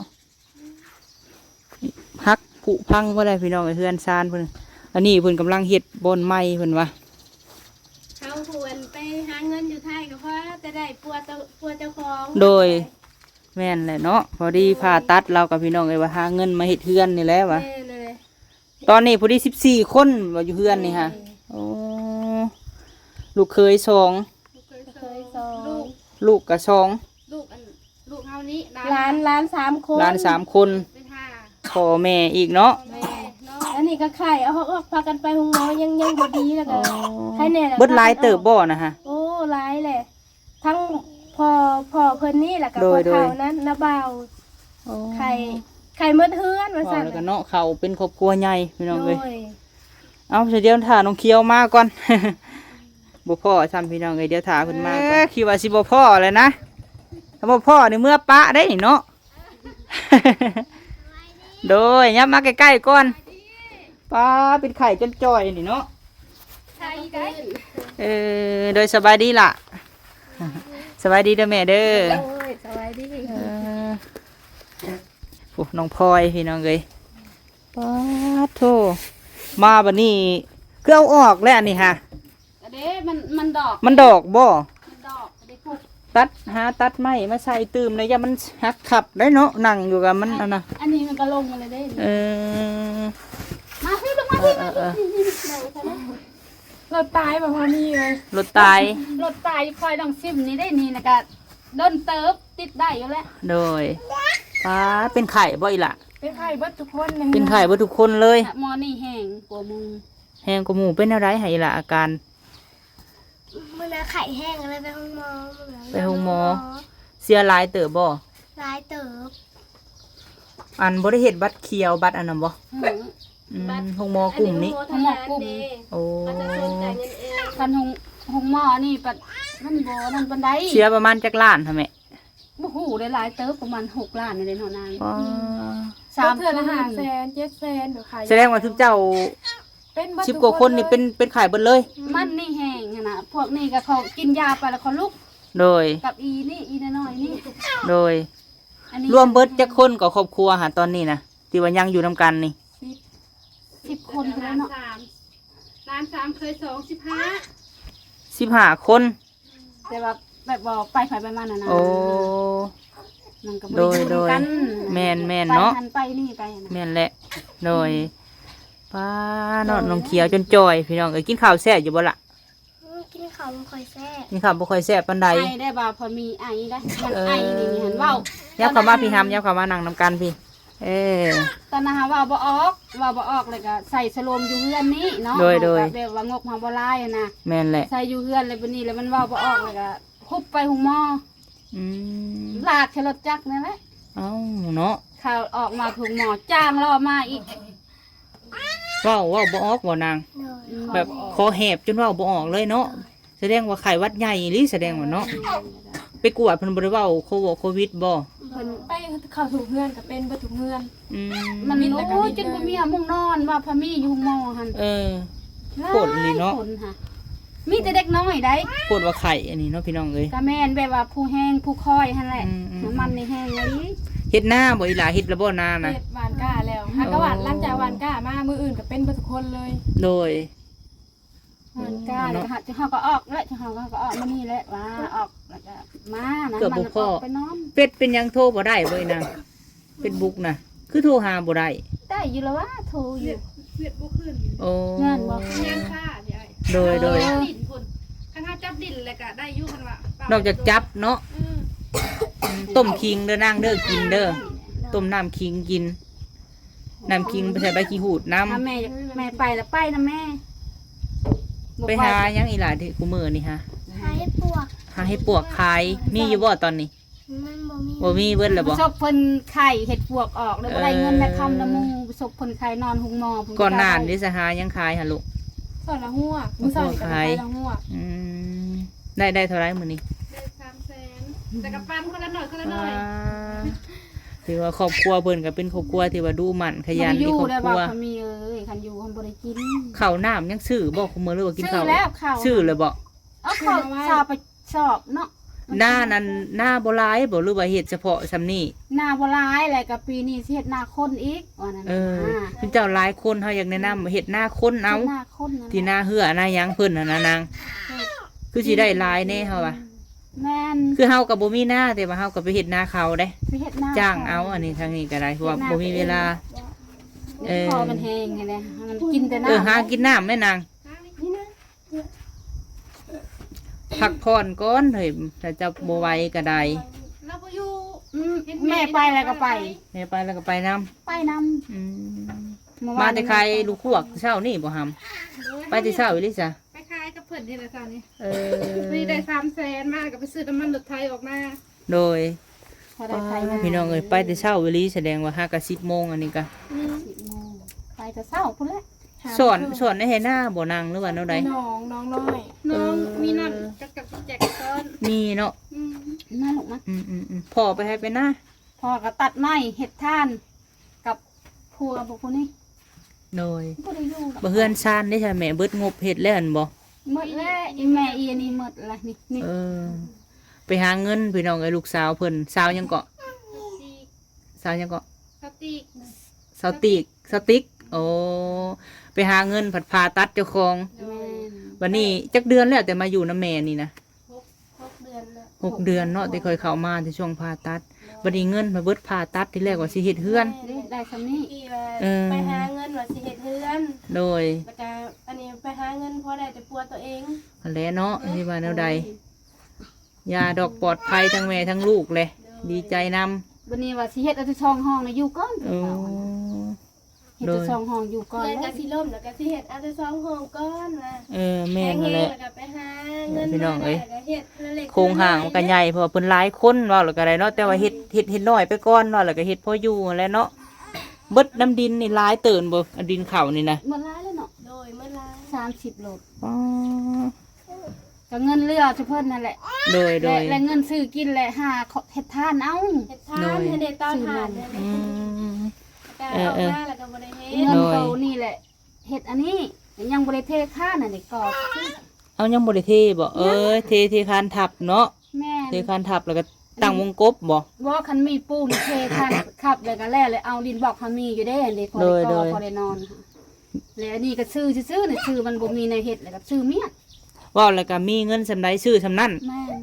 ຫັກຜຸພັງເບິດແລ້ວພີ່ນ້ອງເອີຍ ເຮືອນຊານເພິ່ນ. ອັນນີ້ເພິ່ນກຳລັງເຮັດບ່ອນໃໝ່ເພິ່ນວ່າ ເຮົາຜູ້ອັນໄປຫາເງິນຢູ່ໄທກໍພໍແຕ່ໄດ້ຜົວເຈົ້າ ຜົວເຈົ້າຂອງ ໂດຍ ແມ່ນແຫຼະເນາະ ພໍດີຜ່າຕັດລາວກັບພີ່ນ້ອງເອີຍ ວ່າຫາເງິນມາເຮັດເຮືອນນີ້ແຫຼະວ່າ ແມ່ນແຫຼະ ຕອນນີ້ພໍດີສິບສີ່ຄົນວ່າຢູ່ເຮືອນນີ້ຫາ ແມ່ນ ໂອ້ ລູກເຂີຍສອງ ລູກເຂີຍສອງ ລູກ ລູກກໍສອງ ລູກອັນ ລູກເຮົານີ້ ຫຼານ ຫຼານສາມຄົນ ຫຼານສາມຄົນ ເປັນຫ້າ ພໍ່ແມ່ອີກເນາະ ແມ່ນເນາະ ອັນນີ້ກໍໄຂ້ເອົາອອກ ພາກັນໄປໂຮງໝໍ ຍັງ ຍັງບໍ່ດີ ແລ້ວກໍ ອໍ ໄຂ້ແນ່ ເບິດຫຼາຍເຕີບບໍ່ນະຮະ ໂອ້ ຫຼາຍແຫຼະ ທັງພໍ່ ພໍ່ເພິ່ນນີ້ ແລ້ວກໍ ໂດຍ ພໍ່ເຖົ້າ ໂດຍ ນັ້ນ ນ້າບ່າວ ອໍ ໄຂ້ ໄຂ້ໝົດເຮືອນວ່າຊັ້ນ ແລ້ວກໍເນາະ ເຂົາເປັນຄອບຄົວໃຫຍ່ພີ່ນ້ອງເອີຍ ໂດຍ ເອົາ ດຽວຖ້ານ້ອງຂຽວມາກ່ອນ ບໍ່ພໍ້ຊ້ຳພີ່ນ້ອງເອີຍ ດຽວຖ້າເພິ່ນມາກ່ອນ ເອີ ຄິດວ່າຊິບໍ່ພໍ້ແລ້ວນະ ຖ້າບໍ່ພໍ້ນີ້ເມືອປະໄດ້ນີ້ເນາະ ໂດຍ ຍັບມາໃກ້ໆກ່ອນ ປ້າ ເປັນໄຂ້ຈົນຈ່ອຍນີ້ເນາະ ເອີ ໂດຍ ສະບາຍດີລະ ສະບາຍດີເດີແມ່ເດີ ໂດຍ ສະບາຍດີ ເອີ ໂອ້ ນ້ອງພອຍພີ່ນ້ອງເອີຍ ປາດໂທ້ ມາບັດນີ້ຄືເອົາອອກແລ້ວອັນນີ້ຫາ ອັນເດ້ ມັນ ມັນດອກ ມັນດອກບໍ່? ມັນດອກ ໄດ້ປຸກ ຕັດ ຫາຕັດໄມ້ມາໃສ່ຕື່ມແດ່ ຢ້ານມັນຫັກຄັບໄດ້ເນາະ ນັ່ງຢູ່ກັບມັນ ອັນ ອັນນະ ອັນນີ້ມັນກໍລົງມາແລ້ວເດ້ ເອີ ມາພີ່ ລົງມາພີ່ ເອີ ມາ ເອີ ນີ້ ນີ້ ນີ້ ນີ້ ລົດຕາຍບໍ່ພໍມີເລີຍ ລົດຕາຍ ລົດຕາຍ ຂ້ອຍຕ້ອງຊິມນີ້ເດ້ ນີ້ນະກະດົນເຕີບ ຕິດໄດ້ຢູ່ແລ້ວ ໂດຍ ປ້າ ເປັນໄຂ້ບໍ່ອີ່ຫຼະ? ເປັນໄຂ້ເບິດທຸກຄົນ ເປັນໄຂ້ເບິດທຸກຄົນເລີຍ ໝໍນີ້ແຮງກວ່າໝູ່ ແຮງກວ່າໝູ່ ເປັນແນວໃດໃຫ້ອີ່ຫຼະອາການ? ມື້ນັ້ນໄຂ້ແຮງ ເລີຍໄປໂຮງໝໍ ໄປໂຮງໝໍ ເສຍຫຼາຍເຕີບບໍ່? ຫຼາຍເຕີບ ອັນບໍ່ໄດ້ເຮັດບັດຂຽວ ບັດອັນນັ້ນບໍ່? ອືມ ອືມ ບັດໂຮງໝໍກຸ່ມນີ້ ໂຮງໝໍກຸ່ມ ໂອ້ ເຂົາຈະສົນໃຈເງິນເອງ ຄັນໂຮງ ໂຮງໝໍນີ້ປະ ມັນບໍ່ນັ້ນປານໃດ ເສຍປະມານຈັກລ້ານຫະແມ່? ບໍ່ຮູ້ໄດ້ຫຼາຍເຕີບ ປະມານຫົກລ້ານນີ້ແຫຼະເນາະນາງ ອໍ ສາມ ເທື່ອລະຫ້າແສນ ເຈັດແສນ ຂາຍ ສະແດງວ່າທຸກເຈົ້າ ເປັນເບິດ ສິບກວ່າຄົນນີ້ ເປັນ ເປັນໄຂ້ເບິດເລີຍ ມັນນີ້ແຮງຫັ້ນນະ ພວກນີ້ກໍເຂົາກິນຢາໄປແລ້ວເຂົາລຸກ ໂດຍ ກັບອີນີ້ ອີນ້ອຍໆນີ້ ໂດຍ ອັນນີ້ ລວມເບິດຈັກຄົນກໍຄອບຄົວຫາຕອນນີ້ນະ ທີ່ວ່າຍັງຢູ່ນຳກັນນີ້? ສິບ ສິບຄົນພຸ້ນແຫຼະເນາະ ຫຼານສາມ ເຂີຍສອງ ສິບຫ້າ ສິບຫ້າຄົນ ແຕ່ວ່າແບບວ່າໄປໃຜໄປມັນນະ ໂອ້ ມັນກໍບໍ່ໄດ້ຢູ່ນຳກັນ ໂດຍໆ ແມ່ນໆເນາະ ໄປຫັ້ນໄປນີ້ໄປຫັ້ນນະ ແມ່ນແຫຼະ ໂດຍ ອືມ ປ້າເນາະ ນ້ອງຂຽວຈົນຈ່ອຍ ພີ່ນ້ອງເອີຍ ກິນເຂົ້າແຊບຢູ່ບໍ່ລະ? ອືມ ກິນເຂົ້າບໍ່ຄ່ອຍແຊບ ກິນເຂົ້າບໍ່ຄ່ອຍແຊບປານໃດ ໄອໄດ້ບໍ່ ພໍມີໄອໄດ້ ມັນ ເອີ ໄອນີ້ຫັ້ນ ເວົ້າ ຍັບເຂົ້າມາພີ້ ຫຳ ຍັບເຂົ້າມານັ່ງນຳກັນພີ້ ເອີ ຕອນນັ້ນຫາເວົ້າບໍ່ອອກ ເວົ້າບໍ່ອອກ ແລ້ວກໍໃສ່ສະໂລມຢູ່ເຮືອນນີ້ເນາະ ໂດຍໆ ເຮົາກໍແບບວ່າງົບເຮົາບໍ່ຫຼາຍຫັ້ນນະ ແມ່ນແຫຼະ ໃສ່ຢູ່ເຮືອນ ແລ້ວບັດນີ້ແລ້ວມັນເວົ້າບໍ່ອອກ ແລ້ວກໍຄຸບໄປໂຮງໝໍ ອືມ ລາກໃສ່ລົດຈັກນັ້ນແຫຼະ ເອົ້າເນາະ ເຂົາອອກມາໂຮງໝໍ ຈ້າງລໍມາອີກ ເວົ້າ ເວົ້າບໍ່ອອກບໍ່ນາງ? ໂດຍ ແບບຄໍແຫບຈົນເວົ້າບໍ່ອອກເລີຍເນາະ ໂດຍ ສະແດງວ່າໄຂ້ຫວັດໃຫຍ່ອີ່ຫຼີ ສະແດງວ່າເນາະ ໂດຍ ໄປກວດເພິ່ນບໍ່ໄດ້ເວົ້າໂຄວົງໂຄວິດບໍ່? ເພິ່ນໄປເຂົ້າທຸກເຮືອນກໍເປັນເບິດທຸກເຮືອນ ອືມ ມັນ ໂອ້ຍ ຈົນບໍ່ມີໝ່ອງນອນ ວ່າພະມີຢູ່ໂຮງໝໍຫັ້ນ ເອີ ຫຼາຍ ໂພດອີ່ຫຼີເນາະ ຄົນຫະ ມີແຕ່ເດັກນ້ອຍໃດ ໂພດວ່າໄຂ້ອັນນີ້ເນາະ ພີ່ນ້ອງເອີຍ ກໍແມ່ນແບບວ່າຜູ້ແຮງຜູ້ຄອຍຫັ້ນແຫຼະ ອືມໆໆ ມັນນີ້ແຮງອີ່ຫຼີ ເຮັດນາບໍ່ອີ່ຫຼ້າ ເຮັດແລ້ວບໍ່ນານະ? ເຮັດຫວ່ານກ້າແລ້ວ ຫາກະຫວ່ານ ຫຼັງຈາກຫວ່ານກ້າມາ ມື້ອື່ນກໍເປັນເບິດທຸກຄົນເລີຍ ໂດຍ ຫວ່ານກ້າ ເນາະ ແລ້ວກໍຫາ ເຮົາກໍອອກແຫຼະ ເຮົາກໍອອກມື້ນີ້ແຫຼະ ວ່າອອກແລ້ວກໍມານະ ເກືອບບໍ່ພໍ້ ມັນອອກໄປນອນ ເຟສເປັນຫຍັງໂທບໍ່ໄດ້ບໍ່ອີ່ນາງ? ເຟສບຸກນະ ຄືໂທຫາບໍ່ໄດ້? ໄດ້ຢູ່ລະວ່າ ໂທຢູ່ ເຟສບໍ່ຂຶ້ນ ໂອ້ ແມ່ນບໍ່? ຍາມຊ້າ ໂດຍໆ ເຮົາຈັບດິນພຸ້ນ ຄັນເຮົາຈັບດິນແລ້ວກໍໄດ້ຢູ່ ຄັນວ່າ ນອກຈາກຈັບເນາະ ເອີ ອືມ ຕົ້ມຂີງເດີນາງເດີ ກິນເດີ ຕົ້ມນ້ຳຂີງກິນ ນ້ຳຂີງໄປໃສ່ໃບຂີ້ຫູດນຳ ຖ້າແມ່ ແມ່ໄປລະໄປນຳແມ່ ບໍ່ໄປ ໄປຫາຫຍັງອີ່ຫຼ້າ ທີ່ຄູ່ມື້ນີ້ຫາ? ຫາເຫັດປວກ ຫາເຫັດປວກຂາຍ ມີຢູ່ບໍ່ຕອນນີ້? ມັນບໍ່ມີ ບໍ່ມີ ເບິດແລ້ວບໍ່? ປະສົບເພິ່ນໄຂ້ເຫັດປວກອອກ ແລ້ວບໍ່ໄດ້ເງິນ ເອີ ໄດ້ຄຳນຳໝູ່ ປະສົບເພິ່ນໄຂ້ນອນໂຮງໝໍພຸ້ນ ກ່ອນໜ້ານີ້ສະຫາຫຍັງຂາຍຫະລູກ? ເຂົ້າລະຫວກ ມື້ເຊົ້ານີ້ກໍໄດ້ເຂົ້າລະຫວກ ອືມ ໄດ້ ໄດ້ເທົ່າໃດມື້ນີ້? ໄດ້ສາມແສນ ແຕ່ກໍປັນຄົນລະໜ້ອຍ ຄົນລະໜ້ອຍ ອ່າ ຖືວ່າຄອບຄົວເພິ່ນກໍເປັນຄອບຄົວທີ່ວ່າດຸໝັ່ນຂະຫຍັນ ມີຄອບຄົວ ບໍ່ໄດ້ຢູ່ແລ້ວວ່າ ພະມີເອີຍ ຄັນຢູ່ຫັ້ນບໍ່ໄດ້ກິນ ເຂົ້ານ້ຳຍັງຊື້ບໍ່ ຄຸມື້ ຫຼືວ່າກິນເຂົ້າ ຊື້ແລ້ວ ເຂົ້າ ຊື້ແລ້ວບໍ່? ເອົາເຂົ້າສາວໄປສອບເນາະ ນານັ້ນ ນາບໍ່ຫຼາຍບໍ່ ຫຼືວ່າເຮັດສະເພາະສ່ຳນີ້? ນາບໍ່ຫຼາຍ ແລ້ວກໍປີນີ້ຊິເຮັດນາຄົນອີກ ວ່ານັ້ນ. ເອີ ນາ ເຈົ້າຫຼາຍຄົນ ເຮົາຢາກແນະນຳເຮັດນາຄົນເອົາ ເຮັດນາຄົນນັ້ນແຫຼະ ທີ່ນາເຮືອນາຫຍັງເພິ່ນຫັ້ນນະນາງ ເຮັດ ຄືຊິໄດ້ຫຼາຍແດ່ເຮົາວ່າ. ແມ່ນ ຄືເຮົາກໍບໍ່ມີນາ ແຕ່ວ່າເຮົາກໍໄປເຮັດນາເຂົາເດ້ ໄປເຮັດນາ ຈ້າງເອົາ ເຂົາ ອັນນີ້ທາງນີ້ກໍໄດ້ ເພາະວ່າບໍ່ມີເວລາ. ເອີ ຄໍມັນແຫ້ງຫັ້ນແຫຼະ ມັນກິນແຕ່ນ້ຳ ເອີ ຫາກິນນ້ຳແມ່ນາງ. ພັກຜ່ອນກ່ອນເຮີ້ຍ ຖ້າເຈົ້າບໍ່ໄຫວກໍໄດ້. ລາວບໍ່ຢູ່ ອືມ ເຫັນແມ່ ແມ່ໄປແລ້ວກໍໄປ ແມ່ໄປແລ້ວກໍໄປນຳ ໄປນຳ. ອືມ ມາແຕ່ຂາຍລູກຄວກເຊົ້ານີ້ບໍ່ຫຳ? ໂດຍ ໄປແຕ່ເຊົ້າອີ່ຫຼີຊະ ໄປຂາຍກັບເພິ່ນນີ້ແຫຼະເຊົ້ານີ້. ເອີ ມື້ນີ້ໄດ້ສາມແສນ ມາກໍໄປຊື້ນ້ຳມັນລົດໄຖອອກນາ. ໂດຍ ພໍໄດ້ໄຖນາ ພີ່ນ້ອງເອີຍ ໄປແຕ່ເຊົ້າອີ່ຫຼີ ສະແດງວ່າຫາກະສິບໂມງ ອັນນີ້ກະ ອືມ ສິບໂມງ ໄປແຕ່ເຊົ້າພຸ້ນແຫຼະ. ສອນ ສອນໃນໄຮ່ນາບໍ່ນາງ ຫຼືວ່າແນວໃດ? ໜອງ ໜອງນ້ອຍ ນ້ອງ ເອີ ມີນ້ຳຈັກໆແຈກໆ ສອນ ມີເນາະ. ອືມ ມາລູກມາ ອືມໆໆ ພໍ່ໄປໄຮ່ໄປນາ ພໍ່ກໍຕັດໄມ້ເຮັດຖ່ານກັບຜົວບໍ່ຜູ້ນີ້. ໂດຍ ບໍ່ໄດ້ຢູ່ດອກ ບໍ່ ເຮືອນຊານເດ້ຊະແມ່ ເບິດງົບເຮັດແລ້ວຫັ້ນບໍ່? ໝົດແລ້ວ ອີແມ່ອີອັນນີ້ໝົດລະນີ້ ນີ້. ເອີ ໄປຫາເງິນພີ່ນ້ອງເອີຍ ລູກສາວເພິ່ນ ສາວຫຍັງເກາະ? ສາວຫຍັງເກາະ? ສາວຕິກ ສາວຕິກ ສາວຕິກ. ໂອ້ ໄປຫາເງິນພັດຜ່າຕັດເຈົ້າຂອງ. ແມ່ນ ບັດນີ້ຈັກເດືອນແລ້ວແຕ່ມາຢູ່ນຳແມ່ນີ້ນະ? ຫົກ ຫົກເດືອນແລ້ວ ຫົກເດືອນເນາະ ແຕ່ຄ່ອຍເຂົ້າມາແຕ່ຊ່ວງຜ່າຕັດ. ໂດຍ ບັດນີ້ເງິນມາເບິດຜ່າຕັດ ທີແລກວ່າຊິເຮັດເຮືອນ ນີ້ໄດ້ສ່ຳນີ້ ເອີ ໄປຫາເງິນວ່າຊິເຮັດເຮືອນ. ໂດຍ ແລ້ວກະອັນນີ້ໄປຫາເງິນພໍໄດ້ແຕ່ປົວຕົວເອງ ຫັ້ນແຫຼະເນາະ. ເອີ ຊິວ່າແນວໃດ ໂດຍ ຢ່າດອກ ປອດໄພທັງແມ່ທັງລູກແຫຼະ. ໂດຍ ດີໃຈນຳ. ບັດນີ້ວ່າຊິເຮັດເອົາແຕ່ຊ່ອງຫ້ອງນະ ຢູ່ກ່ອນ. ເອີ ເຮັດແຕ່ ໂດຍ ຊ່ອງຫ້ອງຢູ່ກ່ອນ ເຮືອນກໍຊິລົ້ມ ແລ້ວກໍຊິເຮັດເອົາແຕ່ຊ່ອງຫ້ອງກ່ອນວ່າ. ເອີ ແມ່ນຫັ້ນແຫຼະ ແຂງແຮງແລ້ວກໍໄປຫາເງິນ ພີ່ນ້ອງເອີຍ ມາ ແລ້ວກໍເຮັດເລັກ ໂຄງຮ່າງມັນກໍໃຫຍ່ ເພາະວ່າເພິ່ນຫຼາຍຄົນ ເວົ້າແລ້ວກໍໄດ້ເນາະ ແຕ່ວ່າເຮັດ ເຮັດ ເຮັດນ້ອຍໄປກ່ອນ ເວົ້າແລ້ວກໍເຮັດພໍຢູ່ຫັ້ນແຫຼະເນາະ. ເບິດນຳດິນນີ້ຫຼາຍເຕີບບໍ່ ດິນເຂົ້ານີ້ນະ? ໝົດຫຼາຍແລ້ວເນາະ. ໂດຍ ໝົດຫຼາຍ ສາມສິບໂລ. ອໍ ກໍເງິນເຫຼືອຊຸເພິ່ນນັ້ນແຫຼະ. ໂດຍ ໂດຍ ແລະ ແລະເງິນຊື້ກິນ ແລະຫາເຮັດຖ່ານເອົາ ເຮັດຖ່ານ ໂດຍ ໃຫ້ໄດ້ເຕົາຖ່ານ. ອືມ ກໍ ເອີ ອອກມາແລ້ວກໍບໍ່ໄດ້ເຮັດ ເອີ ເງິນໂຕນີ້ແຫຼະ ເຮັດອັນນີ້ ຍັງບໍ່ໄດ້ເທຄານອັນນີ້ກໍ. ເອົາ ຍັງບໍ່ໄດ້ເທບໍ່? ເອີ ເທ ເທຄານທັບເນາະ. ແມ່ນ ເທຄານທັບ ແລ້ວກໍຕັ້ງວົງກົບບໍ່? ບໍ່ ຄັນມີປູນເທຄານທັບ ແລ້ວກໍແລ້ວ ແລ້ວເອົາດິນບລັອກ ເຮົາມີຢູ່ເດ້ ອັນນີ້ພໍໄດ້ກໍ່ ໂດຍ ພໍໄດ້ນອນ. ແລ້ວອັນນີ້ກໍຊື່ຊື່ໆນີ້ ຊື່ມັນບໍ່ມີແນວເຮັດ ແລ້ວກໍຊື້ມຽນ. ເວົ້າແລ້ວກໍມີເງິນສ່ຳໃດຊື້ສ່ຳນັ້ນ. ແມ່ນ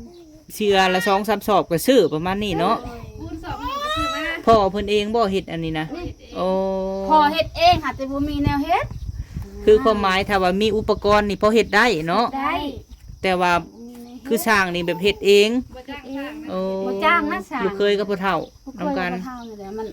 ເທື່ອລະສອງສາມສອບກໍຊື້ປະມານນີ້ເນາະ. ໂດຍ ປູນສອບໜຶ່ງກໍຊື້ມາ. ພໍ່ເພິ່ນເອງບໍ່ເຮັດອັນນີ້ນະ? ນີ້ ໂອ້ ພໍ່ເຮັດເອງຫາ ແຕ່ບໍ່ມີແນວເຮັດ. ຄືຄວາມໝາຍ ຖ້າວ່າມີອຸປະກອນນີ້ພໍເຮັດໄດ້ເນາະ. ໄດ້ ແຕ່ວ່າ ບໍ່ມີແນວເຮັດ ຄືສ້າງນີ້ແບບເຮັດເອງ. ບໍ່ຈ້າງຊ່າງນະ. ໂອ້ ບໍ່ຈ້າງນະຊ່າງ. ລູກເຂີຍກັບພໍ່ເຖົ້າ ລູກເຂີຍກັບພໍ່ເຖົ້ານີ້ແຫຼະ ນຳກັນ ມັນ